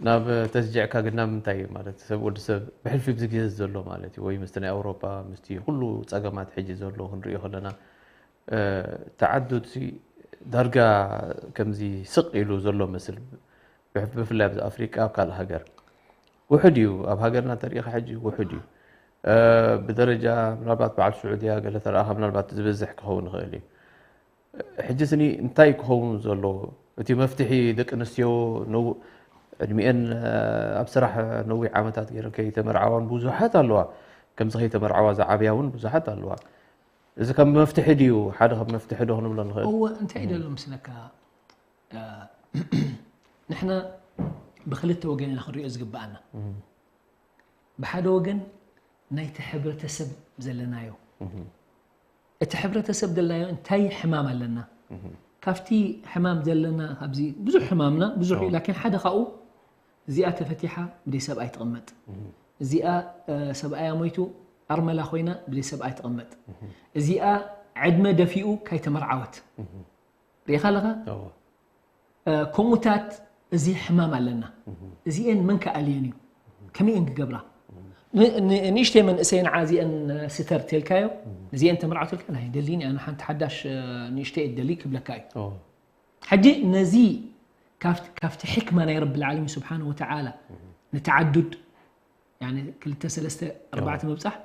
ናብ ተስጅዕካ ግን ናብ ምንታይ እዩ ማለት ሰብ ወዲ ሰብ ብሕልፊ ብዚ ግዜ ዘሎ ማለት እዩ ወይ ምስቲ ናይ ኣውሮፓ ምስቲ ኩሉ ፀገማት ሕጂ ዘሎ ክንሪኦ ከለና ተዓዱት ዳርጋ ከምዚ ስቕ ኢሉ ዘሎ መስል ብፍላይ ኣብዚ ኣፍሪቃ ኣብ ካልእ ሃገር ውሕድ እዩ ኣብ ሃገርና ተሪኢኻ ሕጂ ውሕድ እዩ ብደረጃ ምናልባት በዓል ስዑድያ ገለ ተረኣኻ ምናልባት ዝበዝሕ ክኸውን ይኽእል እዩ ሕጂ ስኒ እንታይ ክኸውን ዘለዎ እቲ መፍትሒ ደቂ ኣንስትዮ ዕድሚኤን ኣብ ስራሕ ነዊሕ ዓመታት ገይረን ከይተመርዓዋን ብዙሓት ኣለዋ ከምዚ ከይተመርዓዋ ዝዓብያ እውን ብዙሓት ኣለዋ እዚ ከም መፍትሒ ድዩ ሓደ ከም መፍትሒ ዶ ክንብሎ ንኽእል እወ እንታይ ደሎ ምስለካ ንሕና ብክልተ ወገን ኢና ክንሪኦ ዝግብኣና ብሓደ ወገን ናይቲ ሕብረተሰብ ዘለናዮ እቲ ሕብረተሰብ ዘለናዮ እንታይ ሕማም ኣለና ካብቲ ሕማም ዘለና ካብዚ ብዙሕ ሕማምና ብዙሕ እዩ ላኪን ሓደ ካብኡ እዚኣ ተፈቲሓ ብደይ ሰብኣይ ትቕመጥ እዚኣ ሰብኣያ ሞይቱ ኣርመላ ኮይና ብደይ ሰብኣይ ትቕመጥ እዚኣ ዕድመ ደፊኡ ካይተመርዓወት ርኢኻ ኣለኻ ከምኡታት እዚ ሕማም ኣለና እዚኤን መን ከኣልየን እዩ ከመይ እየን ክገብራ ንእሽተይ መንእሰይ ንዓ እዚአን ስተር ተልካዮ እዚአን ተመርዓው ተልካ ናይ ደሊኒ ኣነ ሓንቲ ሓዳሽ ንእሽተይ ደሊ ክብለካ እዩ ሕጂ ነዚ ካብቲ ሕክማ ናይ ረቢ ልዓለሚን ስብሓን ወተዓላ ንተዓዱድ ክልተ ሰለስተ ኣርባዕተ ምብፃሕ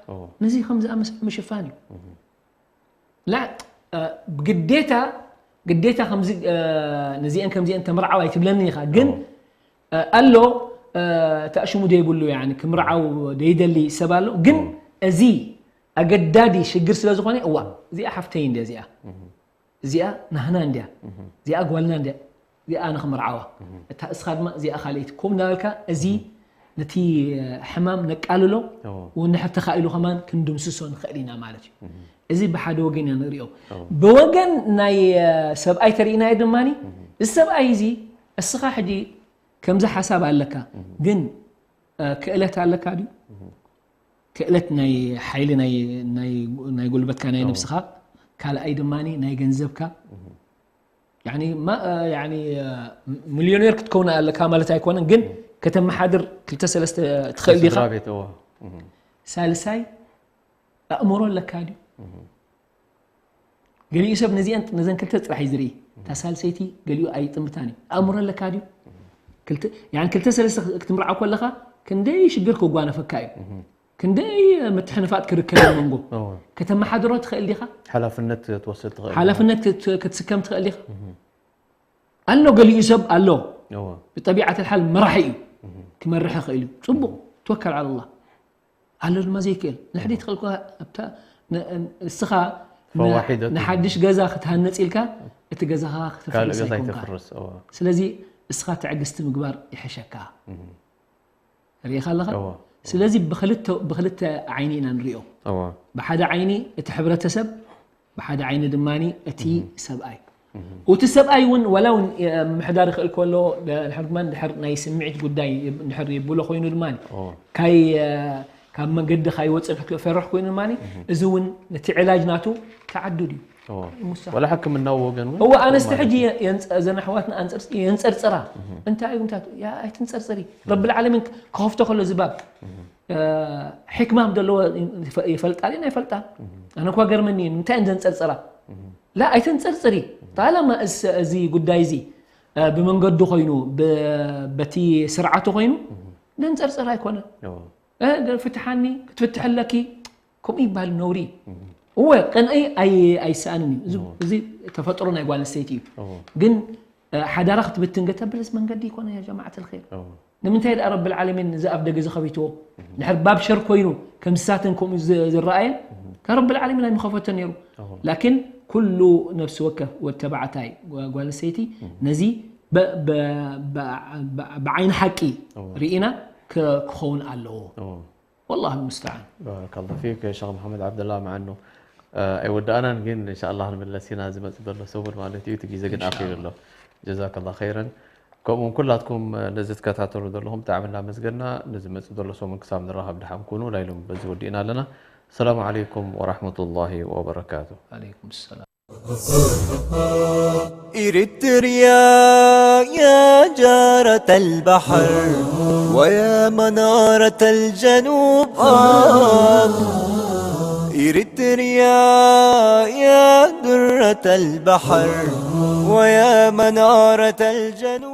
ነዚ ከም ዝኣመሰለ ምሽፋን እዩ ላ ግዴታ ግዴታ ከምዚ ነዚአን ከምዚአን ተምርዓው ኣይትብለኒ ኢኻ ግን ኣሎ ተእሽሙ ዘይብሉ ክምርዓው ደይደሊ ሰብ ኣሎ ግን እዚ ኣገዳዲ ሽግር ስለ ዝኾነ እዋ እዚኣ ሓፍተይ እንደ እዚኣ እዚኣ ናህና እንድያ እዚኣ ጓልና እንድያ እዚኣ ኣነ ክምርዓዋ እታ እስኻ ድማ እዚኣ ካልኣይቲ ከምኡ እናበልካ እዚ ነቲ ሕማም ነቃልሎ እውን ድሕር ተኻኢሉ ከማን ክንድምስሶ ንኽእል ኢና ማለት እዩ እዚ ብሓደ ወገን ኢና ንሪኦ ብወገን ናይ ሰብኣይ ተርእናዮ ድማ እዚ ሰብኣይ እዚ እስኻ ሕጂ ከምዚ ሓሳብ ኣለካ ግን ክእለት ኣለካ ድዩ ክእለት ናይ ሓይሊ ናይ ጉልበትካ ናይ ነብስኻ ካልኣይ ድማ ናይ ገንዘብካ ሚልዮኔር ክትከውን ኣለካ ማለት ኣይኮነን ግን ከተመሓድር ክልተ ሰለስተ ትኽእል ዲኻ ሳልሳይ ኣእምሮ ኣለካ ድዩ ገሊኡ ሰብ ነዚአን ነዘን ክልተ ጥራሕ እዩ ዝርኢ እታ ሳልሰይቲ ገሊኡ ኣይጥምታን እዩ ኣእምሮ ኣለካ ድዩ ክልተ ሰለስተ ክትምርዓው ከለኻ ክንደይ ሽግር ክጓነፈካ እዩ ክንደይ ምትሕንፋጥ ክርከብ መንጎ ከተመሓድሮ ትኽእል ዲኻ ሓላፍነት ክትወስድ ትኽእል ሓላፍነት ክትስከም ትኽእል ዲኻ ኣሎ ገሊኡ ሰብ ኣሎ ብጠቢዓት ልሓል መራሒ እዩ ክመርሕ ይኽእል እዩ ፅቡቕ ትወከል ዓላ ኣላ ኣሎ ድማ ዘይክእል ንሕደይ ትኽእል ኣብታ እስኻ ንሓድሽ ገዛ ክትሃነፅ ኢልካ እቲ ገዛኻ ክትፍርስ ኣይኮንካ ስለዚ እስኻ ትዕግስቲ ምግባር ይሕሸካ ርኢኻ ኣለኻ ስለዚ ብክልተ ዓይኒ ኢና ንሪኦ ብሓደ ዓይኒ እቲ ሕብረተሰብ ብሓደ ዓይኒ ድማ እቲ ሰብኣይ እቲ ሰብኣይ እውን ዋላ እውን ምሕዳር ይኽእል ከሎ ድሕር ናይ ስምዒት ጉዳይ ድሕር ይብሎ ኮይኑ ድማ ካይ ካብ መንገዲ ካይወፅእ ፈርሕ ኮይኑ ድማ እዚ እውን ነቲ ዕላጅ ናቱ ተዓዱድ እዩ ወላ ሕክምናዊ ወገን እውን እዋ ኣነስተ ሕጂ ዘን ኣሕዋትና የንፀርፅራ እንታይ እዩ ምታት ኣይትንፀርፅሪ ረቢ ልዓለሚን ክኸፍቶ ከሎ ዝባብ ሕክማም ዘለዎ ይፈልጣ ድየን ኣይፈልጣን? ኣነ እኳ ገርመኒ እዩ። ንምንታይ እየን ዘንጸርጽራ? ላ ኣይተንጸርጽሪ። ጣላማ እስ- እዚ ጉዳይ እዚ እ፣ ብመንገዱ ኮይኑ ብ- በቲ ስርዓቱ ኮይኑ ዘንጸርጽር ኣይኮነን። እ፣ ፍትሓኒ ክትፍትሐለኪ ከምኡ ይባል ነውሪ። እወ ቅንኢ ኣይ- ኣይሰኣንን እዩ። እዚ- እዚ ተፈጥሮ ናይ ጓል ኣንስተይቲ እዩ። ግን ሓዳራ ክትብትን ገተብልስ መንገዲ ይኮነ ያ ጀማዓት ልኸይር። ንምንታይ ደኣ ረብል ዓለሚን እዚ ኣፍ ደገ እዚ ከፊትዎ? ድሕር ባብ ሸር ኮይኑ ከም ዝሳተን ከምኡ ዝ- ዝረኣየን ካብ ረብል ዓለሚን ኣይምኸፈቶ ነይሩ። ላኪን ኩሉ ነፍሲ ወከፍ ወድ ተባዕታይ ጓ- ጓል ኣንስተይቲ ነዚ ብ- ብ- ብ- ብ- ብዓይኒ ሓቂ ርኢና ክ- ክኸውን ኣለዎ። والله المستعان. ባረከላሁ ፊክ ሸኽ መሓመድ ዓብደላ። መዓኑ ኣይወዳእናን ግን እንሻላ ንምለስ ኢና ዝመፅእ ዘሎ ሰሙን ማለት እዩ። እቲ ግዜ ግን ኣኺሉ ኣሎ። ጀዛከላ ኸይረን። ከምኡውን ኩላትኩም ነዚ ትከታተሉ ዘለኹም ብጣዕሚ እናመስገና፣ ንዝመፅእ ዘሎ ሰሙን ክሳብ ንራኸብ ድሓን ኩኑ። ናይ ሎም በዚ ወዲእና ኣለና። ሰላሙ ዓለይኩም ወራሕመቱላሂ ወበረካቱ። عليكم السلام. إريتريا يا جارة البحر ويا منارة الجنوب آه. إريتريا يا درة البحر ويا منارة الجنوب